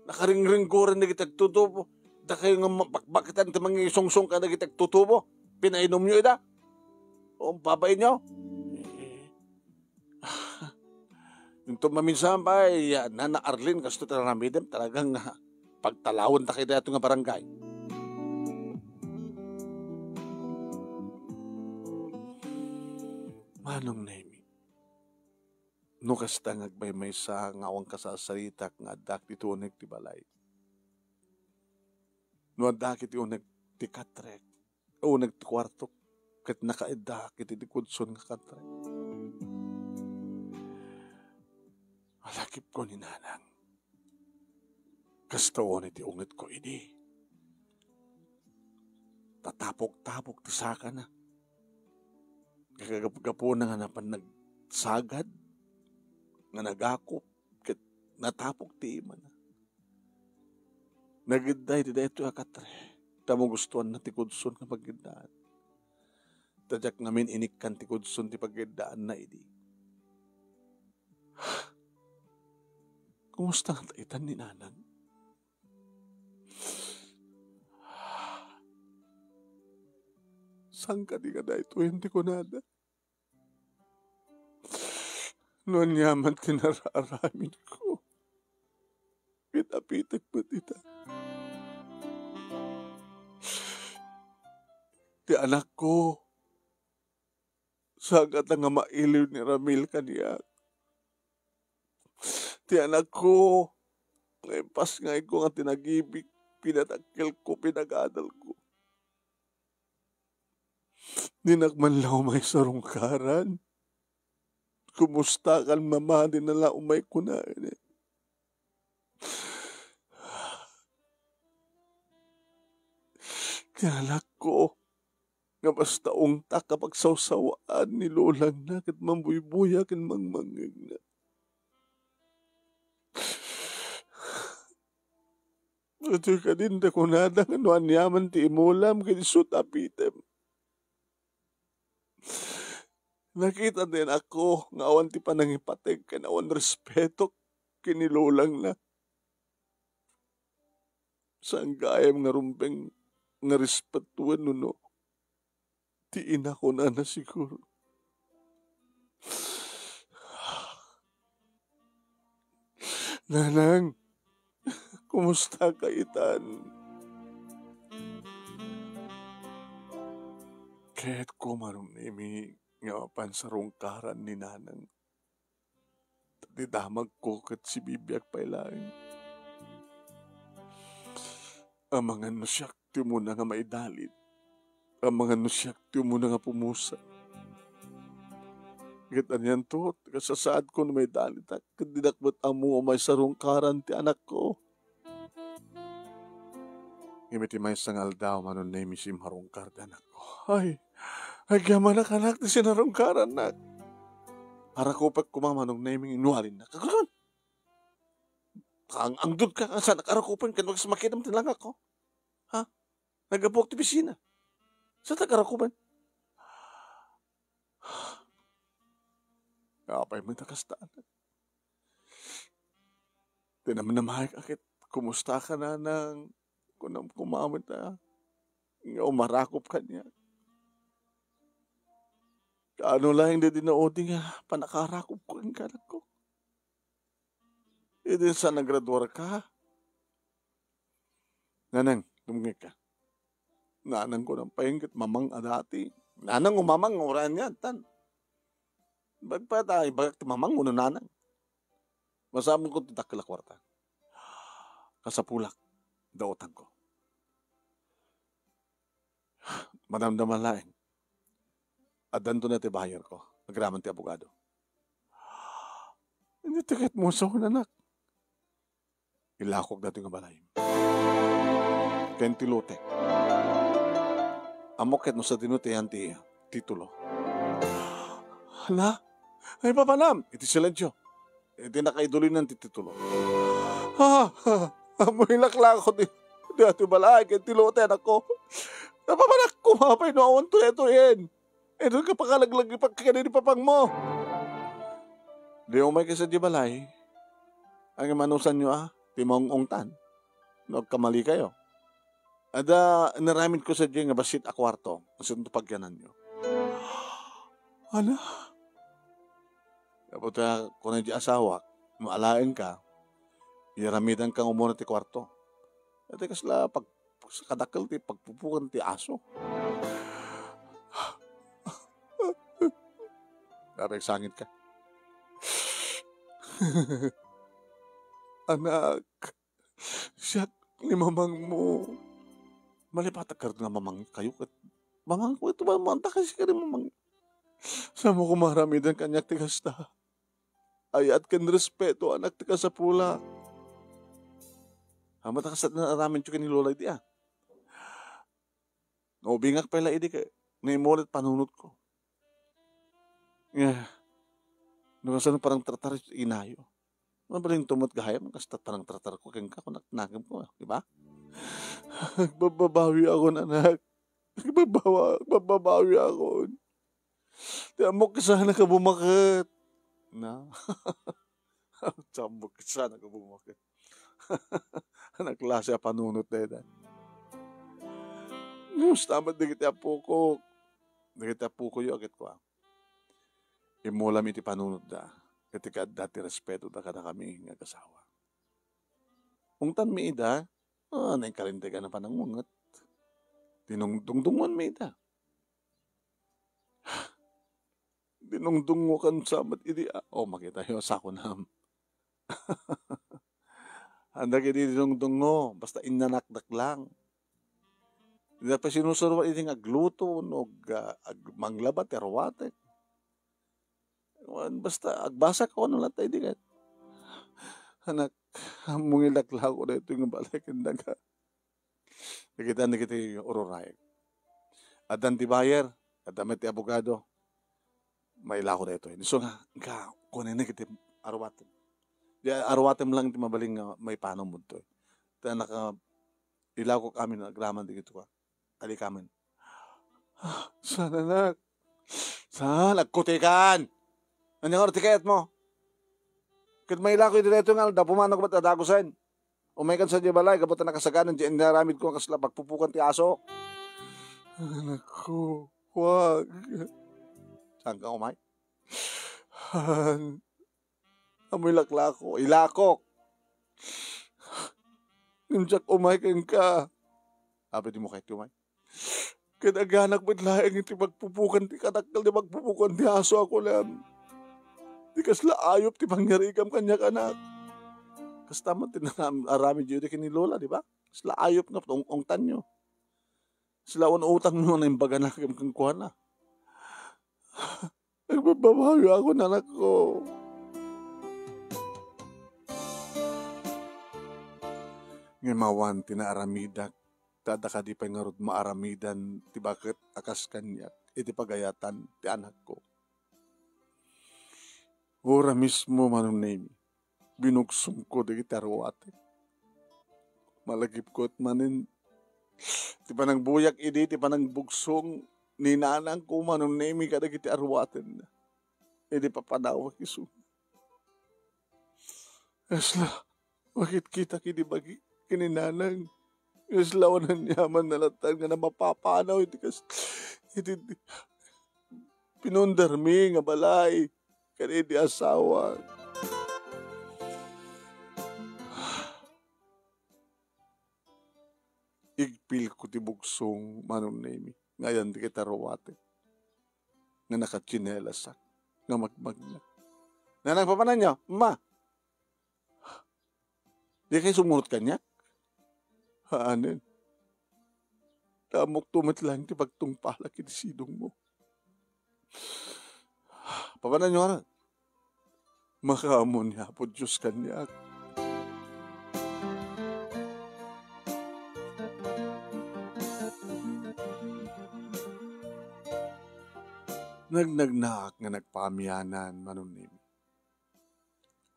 Nakaringringgoran dagiti agtutubo. Dakayo nga ma-, bakbakatan ti mangisungsong kadagiti agtutubo. Pinainumyo ida. O, babainyo. Eh, Inton maminsan pay, ya, Nana Arlene, kastoy ti aramidem, talagang, ah, pagtalawenta kay dayto nga barangay. Manong Nemi, no kasta nga agmaymaysa nga awan kasasaritak nga addak ditoy uneg ti balay. No addak iti uneg ti katrek, uneg ti kuartok, ket nakaiddaak iti dikudson nga katrek. Alakipko ni Nanang. Kasta unay ti ungetko idi. Tatapok-tapok ti sakana. Kagap-gapuna nga napan nagsagad. nga nagakop ket natapok ti imana. Nagidda iti daytoy a katre, ta magustuanna ti kudson nga paggiddaan. Ta diak ngamin inikkan ti kudson ti pagiddaanna idi. Kumusta ngata itan ni Nanang? Saan kadi nga daytoyen ti kunada? No aniaman ti nararamidko, pinapitek met ita. Ti anakko, sagada nga mailiw ni Ramil kaniak. Ti anakko, nga impasngayko nga tinagibik, pinadakkelko, pinagadalko. Dinak man la umay sarungkaran. Kumusta kan mama, di na la umay kunaen. Ti anakko, nga basta ungtak a pagsawsawaan ni lolangna ket mambuybuya ken mangmangngegna. Daytoy kadin ta kunada nga no aniaman ti imulam, ket isu ti apitem. Nakita ti anakko nga awan ti panangipateg ken awan respeto ken ni lolangna. Saan gayam nga rumbeng nga respetoen no, no, ti ina, kunana siguro. Nanang, kumusta ka itan? Kayatko Manong Nemi nga mapan sarungkaran ni Nanang. Ti damagko ket sibibiag pay laeng. Amangan no siak ti umuna nga maidalit. Amangan no siak ti umuna nga pumusa. Ket anianto ti kasasaadko no maidalitak ket dinak met ammo a maisarungkaran ti anakko? Ngem iti maysa nga aldaw, Manong Nemi, simmarungkar ti anakko. Ay, agyamanak, anak, ti sinarungkarannak. Arakupek koma, Manong Nemi, nga inualinnak. Agkuman! Ang-angdod ka, nga saan ak arakupen, ken kas makitam ti langakko. Ha? Naggapuak ti bisina. Saan ak arakupen? Apay met a kasta, anak? Tinamnamaek a ket, "Kumusta ka, Nanang?" Kunam koma met a nga umarakop kaniak. Kaano laeng daydi naudi nga pannakarakopko kenka, anakko? Idi sa nagraduarka, Nanang, dumngegka. Nanang, kunam pay ket mamang a dati. Nanang o mamang, uray ania, tan. Bagpay ta ibagak ti mamang wenno nanang. Masamonko ti dakkel a kuarta. Kasapulak, dautangko. Madamdama laeng. Addanto na ti bayarko. Agraman ti abogado. Ania ti kayatmo a sawen, anak? Ilakok datoy nga balay. Ken ti lote. Ammok ket no sadino ti ayan ti titulo. Hala? Ay, papanam! Iti silencio. Iti nakaidulin ti titulo. Ah, ah, ammoy laklako ti, ti ati balay, ken ti lote, anakko. Napapanak ko, mapay no awan tuloy-tuloyen. Ay, doon ka pakalaglag ni pagkakadin ni papangmo. Di umay kayo sa di balay. Ang imanusan nyo, ah, ti maung-ungtan. No, agkamali kayo. Ada, inaramid ko sa di nga basit a kwarto. Asunto pagyananyo. Ala? Kaputa, kuna di asawak, no alaen ka, iramidan ka umuna ti kwarto. Iti kasla pag-, kadakkel ti pagpupukan ti aso. Dapat sangit ka. Anak, siak ni mamangmo. Malipatak ka nga mamang kayo ket mamangko ito, mamang ta kasi ka rin mamang. Sa mo kumaramidan kanyak ti kasta. Ayat ken respeto, anak, ti kasapula. Amat kasat na aramin ti ken ni Lola iti, ah. Naubingak pay la idi ket naimulit panunotko. Nga, No kasano panangtratar iti inayo? Mabalinto met gayam, kasta panangtratarko kenka, kunana nakemko, di ba? Agbabbabawi ako, anak. Agbabbawa-, agbabbabawi ako. Ti ammok, kasano ka bumaket? Na? Ti ammok, kasano ka bumaket? Ania klase a panunot dayta? Kumusta met dagiti apokok? Dagiti apokoyo, ket kua, immulam iti panunotda, iti kaadda ti respetoda kadakami nga agasawa. Ungtanmi ida, ah, naikalintegan a panangunget. Dinung-, dungdungngoanmi ida. Dinungdungngokan sa met idi, ah, oh, makitayo, sakonam. Anda kadi dinungdungngo, basta innanakdak lang. Dida pay sinusuroan idi nga agluto, no ag-, ag-, manglaba ti aruatek. Wan, basta agbasaka, wan, latta idi ket. Anak, ammong ilaklako daytoy nga balay ken daga. Dagiti, dagiti ururayen. Addan ti buyer, adda met ti abogado. Mailako daytoy. Isu nga, inka, kunana iti aruatem. Di aruatem lang ti mabalin nga maipanawmo ditoy. Ta naka, ilakok amin agraman dagitoy. Alikamen. Ah, saan, anak? Saan? Agkutikan! Ania nga ti kayatmo? Ket mailako iti daytoy nga aldaw, pumanawko met a dagusen. Umaykan sadiay balay, gapu ta nakasaganak diay inaramidko nga kasla pagpupukan ti aso. Anakko, wag. Saanka umay? Han, ammo ilaklako, ilakok. Ngem diak umay kenka. Apay dimo kayat ti umay? Ket aganak met laeng iti pagpupukan ti kadakkel, ti pagpupukan ti aso a kunem. Ti kasla ayup ti pangyarigam kaniak, anak. Kasta met ti naram-, aramidyo idi ken ni Lola, di ba? Kasla ayup nga ung-, ungtanyo. Kasla un-utangmo nga naimbagana ken kenkuana. Agbabbabawi ako, anakko. Ngem awan ti naaramidak, ta adda kadi pay ngarud maaramidan ti baket a kas kaniak iti pagayatan ti anakko. Ura mismo, Manong Nemi, binugsongko dagiti aruatek. Malagipko et manen ti panangbuyak idi ti panangbugsong ni nanangko, Manong Nemi, kadagiti aruatenna idi papanawak isu. Kasla makitkitak idi bagi ken ni nanang. Kasla awan aniamanna latta nga mapapanaw iti kas-, iti pinundarmi nga balay ken idi asawa. Igpilko ti bugsong, Manong Nemi, nga ayan dagiti aruatek nga nakatsinielasak, nga magmagna. Nanang, papananyo? Ma, dikay sumurot kaniak? Haanen. Ta ammokto met laeng ti pagtungpalak iti sidongmo. Papananyo ngarud? Makaammo ni Apo Dios kaniak. Nagnagnaak nga nagpaamianan, Manong Nemi.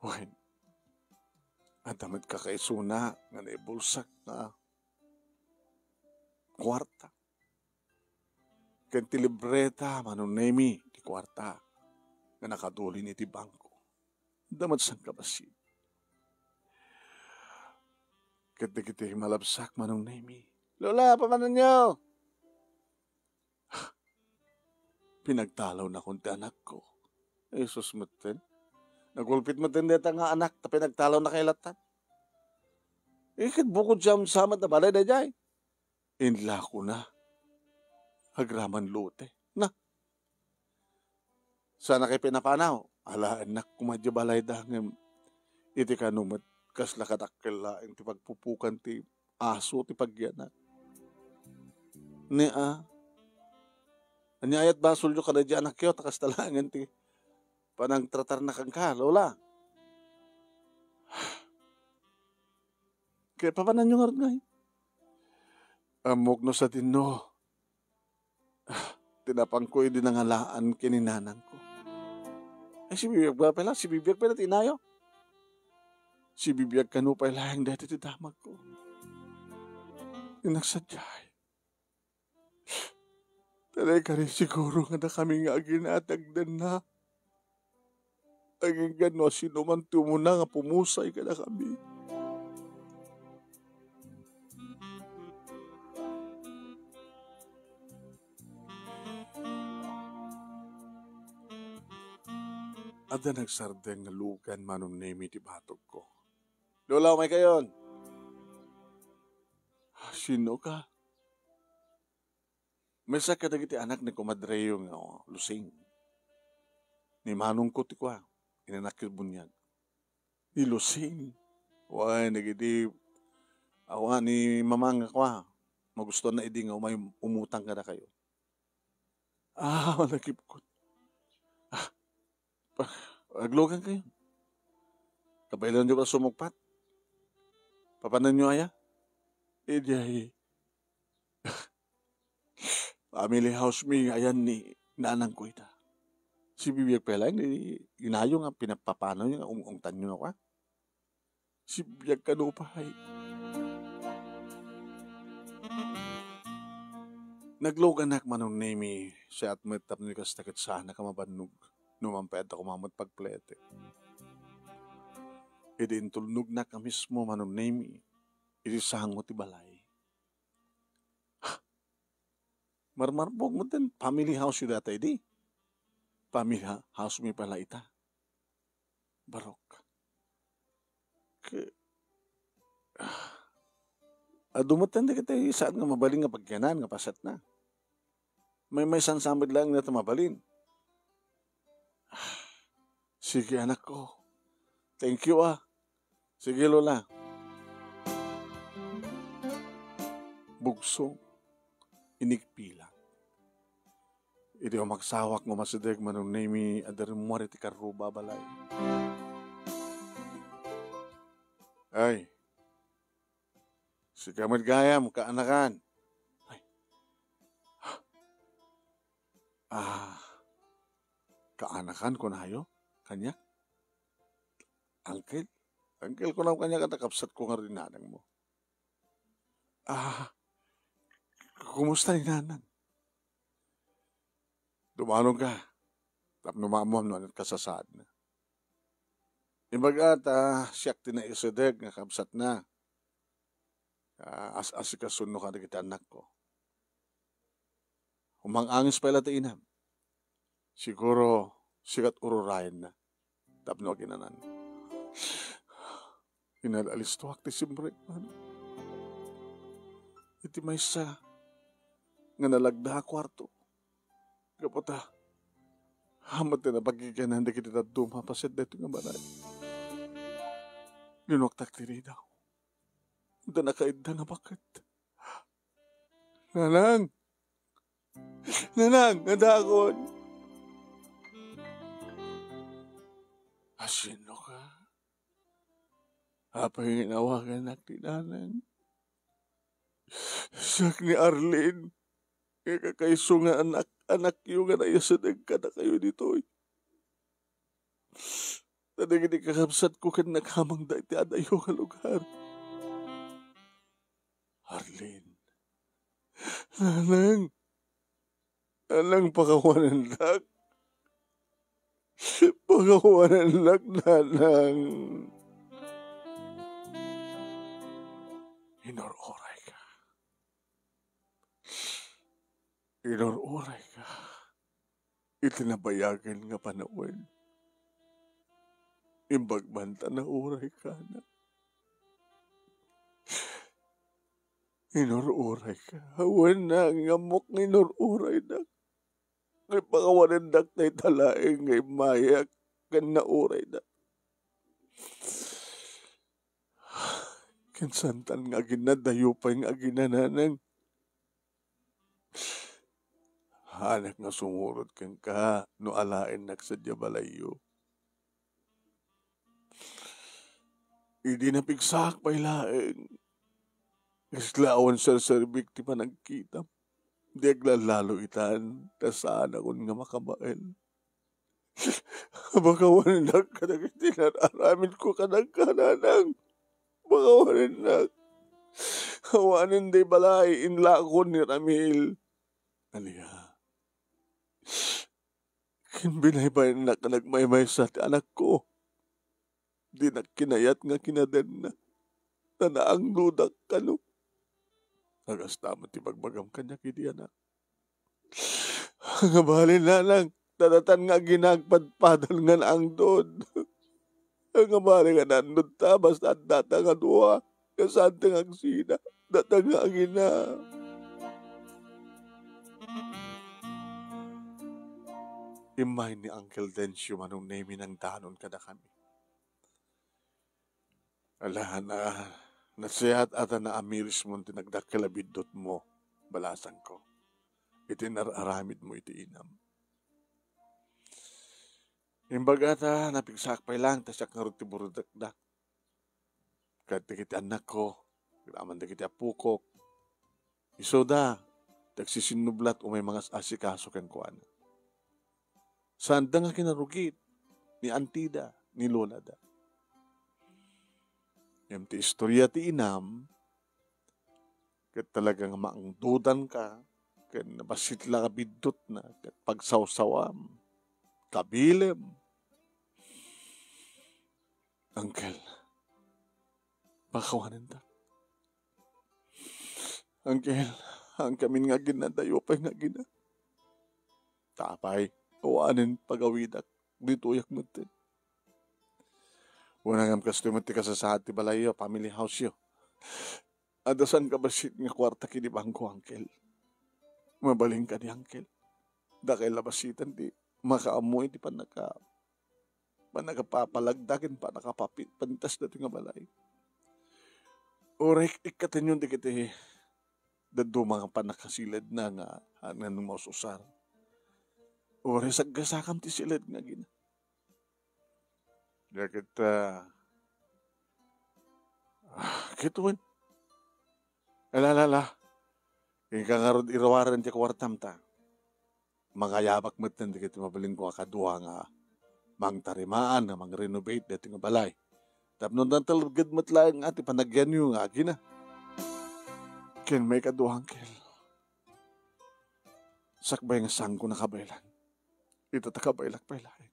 Wen, adda met kakaisuna nga naibulsak nga kuarta. Ken ti libreta, Manong Nemi, ti kuarta nga nakadulin iti bangko. Adda met sangkabassit. Ket dagiti malabsak, Manong Nemi. Lola, papananyo? Pinagtalawnakon ti anakko. Jesus metten. Nagulpit metten dayta nga anak ta pinagtalawnakon latta. Eh, ket bukod sa, sa met a balay daydiay. Inlakona. Agraman lote. Na. Saanakay pinapanaw? Alaennak koma idiay balayda ngem iti kano met kasla kadakkel laeng ti pagpupukan ti aso ti pagyanak. Ne a, ania aya ti basolyo kadaydiay anakyo ta kasta laengen ti panangtratarna kenka, Lola? Ket papananyo ngarud ngay? Ammok no sadino. Tinapanko idi nangalaan ken ni nanangko. Ay, sibibiag pay la, sibibiag pay la ti inayo. Sibibiag kano pay laeng daytoy ti damagko. Innak sadiay. Talay kari siguro nga dakami nga aginatagdanna. Aginggan no sino man ti umuna nga pumusay kadakami. Adda nagsardeng nga lugan Manong Nemi ti batogko. Lola, umay kayon. Sino ka? Maysa kadagiti anak ni kumadreyo nga Lusing. Ni manongko ti kua, inanak ti buniag. Ni Lusing. Way, nagidi, awa ni mama nga kua. Magustuanna idi nga umay umutang kadakayo. Ah, manakipkot. Ah, pa-, aglugan kayo. Kabaelanyo ba sumugpat? Papananyo aya? Idiay, family house mi nga ayan ni nanangko ita. Sibibiag pay laeng ni inayo nga pinapapanaw nga ung-ungtanyo nga kua. Sibibiag kano pay. Nagluganak Manong Nemi, siak met tapno kasta ket saanak a mabannog. No man pay adda koma met pagplete. Idi intulnognak a mismo Manong Nemi, iti sango ti balay. Marmarpog met ti family house yo data idi. Family ha-, house mi pala ita. Barok. Ke-, adu met dagiti saan nga mabalin nga pagyanan nga pasetna. Maymaysan sa met laeng dayta mabalin. Sige, anakko. Thank you, ah. Sige, Lola. Bugso, inigpilak. Idi umagsawak nga umasideg Manong Nemi, adda rimmuar iti karruba a balay. Ay, sika met gayam, kaanakan. Ay. Ah, kaanakan kunayo? Kaniak? Angkel? Angkel, kunam kaniak, ket kabsatko ngarud ni nanangmo. Ah, kumusta ni nanang? Dumanon ka, tapno maammuam no ania ti kasasaadna. Imbag ta siak ti naisideg nga kabsatna. Ah, as-, asikasunno kadagiti annakko. Umang-angis pay la ti inam. Siguro, sika ti ururayenna tapno aginanan. Inal-alistoak ti simrek, Manong. Iti maysa nga nalagda a kuarto. Gapu ta, amat ti napagigyanan dagiti dadduma a paset daytoy nga balay. Linuaktak ti ridaw. Adda nakaidda nga baket. Nanang! Nanang, adakon! Asino ka? Apay nga inawagannak ti nanang? Siak ni Arlene, nga kakayso nga anak-anakyo nga naisideg kadakayo ditoy. Ta dagiti kakabsatko ken nakamangda iti adayo nga lugar. Arlene. Nanang. Nanang, pakawanendak. Pakawanendak, Nanang. Inur-uray ka. Inur-uray ka iti nabayagen nga panawen. Imbag man ta nauray ka, anak. Inur-uray ka. Wen, ammok nga inur-uraydak. Nga ipakawanendak dayta laeng nga immayak ken nauraydak. Ken saantan nga aginadayo pay nga aginananang. Haanak nga sumurot kenka no alaennak sadiay balayyo. Idi napigsaak pay laeng, kasla awan serserbik ti panagkitam. Di aglallalo itan, ta saanakon nga makabael. Bakawanennak kadagiti nar-aramidko kadagka, nanang. Bakawanennak. Awanen day balay inlakon ni Ramil. Ania? Ken binaybayannak a nagmaymaysa ti anakko. Dinak kinayat nga kinadenna. Ta naangdodak kano. Kasta met ti bagbagam kaniak idi, anak. Nga bali, nanang, ta datan nga agina agpadpadal nga naangdod. Nga bali nga naangdodta, basta addata nga dua, nga saanta nga agsina, datan nga agina. Immay ni Uncle Dencio, Manong Nemi, nangdanon kadakami. Ala, na, nasayaat a ta naamirismon ti nagdakkel a biddutmo, balasangko, iti nar-aramidmo iti inam. Imbaga ta napigsaak pay laeng ta siak ngarud ti burudakdak. Ket dagiti annakko, agraman dagiti appokok, isuda ti agsisinnublat umay mangas-asikaso kenkuana. Saanda nga kinarugit ni antida, ni lolada. Ngem ti istoria ti inam, ket talaga nga maangdodanka, ken bassit la nga biddutna, ket pagsawsawam, kabilem. Uncle, bakawanendak. Uncle, haankamin nga aginadayo pay nga agina. Ta apay, awanen pagawidak, ditoyak metten. Wen ngem kastoy met ti kasasaad ti balayyo, family house-yo. Adda saan ka bassit nga kuarta ken ni bangko, Uncle. Mabalin kadi, Uncle. Dakay la bassiten ti makaammo iti pannaka-, pannakapapalagda ken pannakapapi-, pintas daytoy nga balay. Uray ikkatenyon dagiti dadduma nga pannakasiledna nga, nga maus-usar. Uray saggasakam ti siled nga agina. Dagita, ah, ket wen. Ala, ala, ala. Inka ngarud iruaren ti kuartam ta. Mangayabak metten dagiti mabalinko a kadua nga mangtarimaan nga mangrenovate daytoy nga balay. Tapno natalged met laeng nga ti panagyanyo nga agina. Ken maikadua, Uncle, sakbay nga saanko nakabaylan, ita ta kabaylak pay laeng.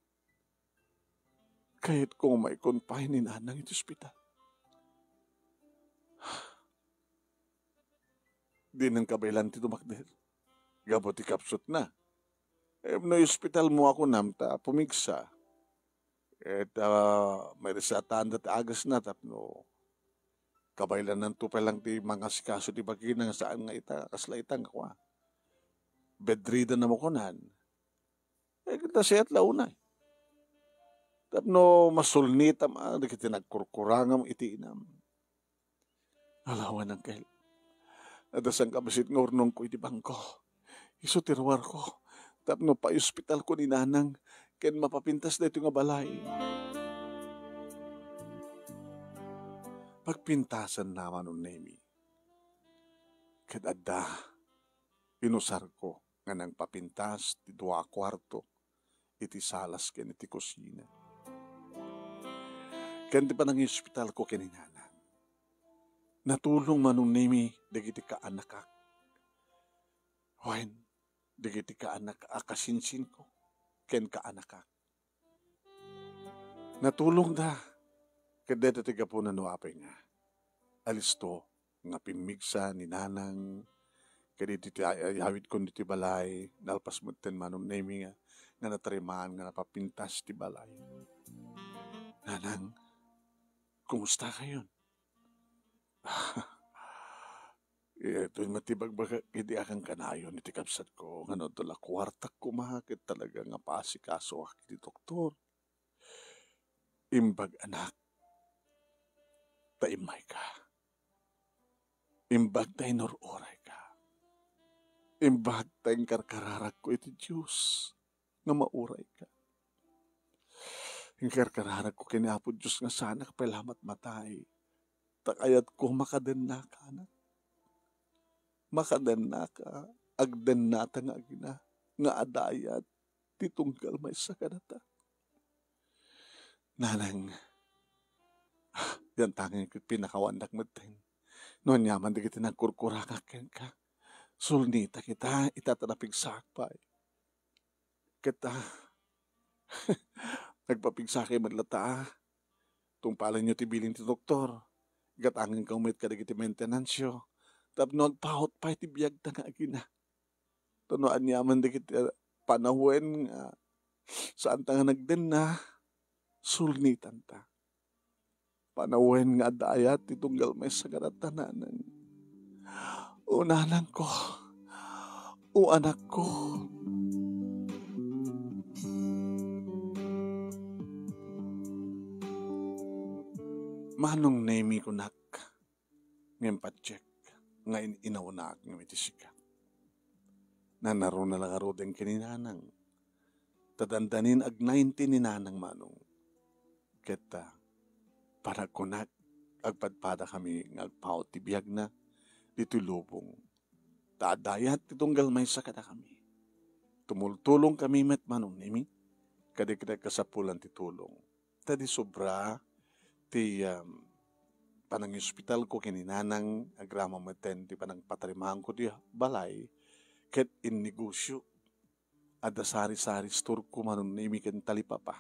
Kayatko nga maikon pay ni Nanang iti ospital. Dinen kabaylan ti dumakder gapu ti kapsutna. Em, no ospitalmo a kunam ta pumigsa, et, ah, mairesetaanda ti agasna tapno kabaylannanto pay laeng ti mangasikaso ti bagina nga saan nga ita, kasla ita nga kua, bedridden a makunan. Eh, nasayaat la unay. Tapno masulnitam a dagiti nagkurkurangam iti inam. Ala wen, Uncle. Adda saan ka bassit nga urnongko iti bangko. Isu ti ruarko. Tapno paiospitalko ni Nanang ken mapapintas daytoy nga balay. Pagpintasanna, Manong Nemi. Ket adda inusarko nga nangpapintas ti dua a kuarto iti salas ken iti kusina. Ken ti panangiospitalko ken ni Nanang. Natulong, Manong Nemi, dagiti kaanakak. Wen, dagiti kaanak a kasinsinko ken kaanakak. Natulongda. Ket dayta ti gapuna no apay nga alisto nga pimmigsa ni Nanang, ket iti ti ay-, ayawidkon ditoy balay, nalpas metten, Manong Nemi, nga, nga natarimaan nga napapintas ti balay. Nanang, kumusta kayon? Itoy met ti bagbagak idi akan kanayon iti kabsatko, nga no adda la kuartak koma, ket talaga nga paasikasoak iti doktor. Imbag, anak, ta immayka. Imbag ta inur-urayka. Imbag ta inkarkararagko iti Dios nga maurayka. Inkarkararagko ken ni Apo Dios nga saanak pay la matmatay, ta kayatko makadennaka, anak. Makadennaka, agdennata nga agina, nga adayat ti tunggal maysa kadata. Nanang, dian tangen ket pinakawanak metten no aniaman dagiti nagkurkurakak kenka. Sulnitak ita, ita ta napigsaak pay. Ket, ah, nagpapigsakay met latta, ah. Tungpalenyo ti bilin ti doktor. Gatangenkayo met kadagiti maintenance-yo. Tapno agpaut pay ti biagta nga agina. Ta no aniaman dagiti, ah, panawen nga saanta nga nagdenna, sulnitanta. Panawen nga adda ayat ti tunggal maysa kadatta, nanang. O nanangko, o anakko. Manong Nemi, kunak, ngem patiek nga in-inawnak ngem iti sika. Nanaruna la ngaruden ken ni nanang. Ta dandanin ag-ninety ni nanang, manong. Ket, ah, panagkunak, agpadpadakami nga agpaut ti biagna ditoy lubong. Ta adda ayat ti tunggal maysa kadakami. Tumultulongkami met, manong Nemi, kadagiti kasapulan ti tulong. Ta di sobra ti, um, panangospitalko ken ni nanang, agraman metten ti panangpatarimaanko ti balay ket innegosio. Adda sari-sari storeko, manong Nemi, ken talipapa.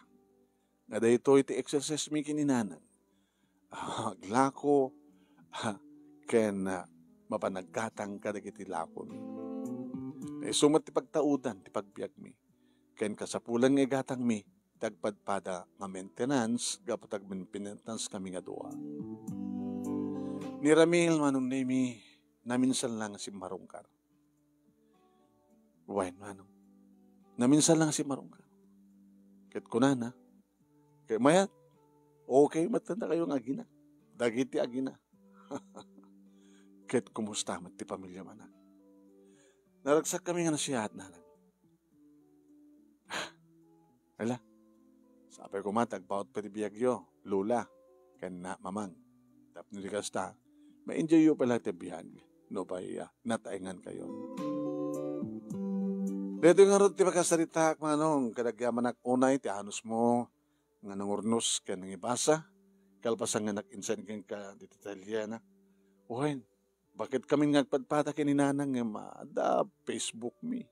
Nga daytoy ti exercise mi ken ni nanang. Aglako, ah, ken, ah, mapan aggatang kadagiti lakomi. Isu met ti pagtaudan ti pagbiagmi. Ken kasapulan nga igatangmi ti agpadpada nga maintenance gapu ta agmaintenance kami nga dua. Ni Ramil, manong Nemi, naminsan lang simmarungkar. Wen, manong. Naminsan lang simmarungkar. Ket kunana, ket mayat, okay met dakayo nga agina. Dagiti agina. Ket kumusta met ti pamilya, manang? Naragsakkami nga nasiaat, nanang. Ala, sapay koma ta agpaut pay ti biagyo, Lola, ken na, Mamang. Tapno di kasta, ma-enjoy yo pay la ti biag, no pay, ah, nataengankayo. Daytoy ngarud ti makasaritaak, manong, ket agyamanak unay ti anusmo nga nangurnos ken nangibasa, kalpasan nga nag-insend kenka ti detalye na. Wen, baket kami nga agpadpada ken ni nanang ngem adda Facebook mi.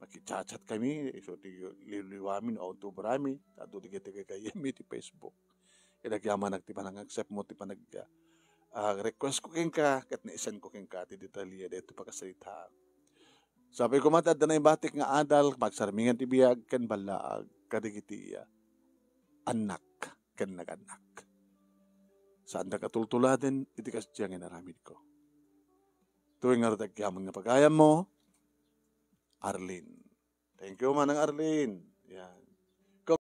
Makichat-chat kami, isu ti liwliwami no auto brami, ta adu dagiti gagayyemmi ti Facebook. Ket agyamanak ti panang-accept mo ti panag-, ah, request ko kenka, ket naisend ko kenka ti detalye daytoy pakasarita. Sapay koma ta adda naibatik nga adal, magsarmingan ti biag ken ballaag kadagiti, ah, annak ken nagannak. Saandak a tultuladen iti kasdiay nga inaramidko. Toy ngarud agyamanak nga pagayammo, Arlene. Thank you, Manang Arlene. Yan.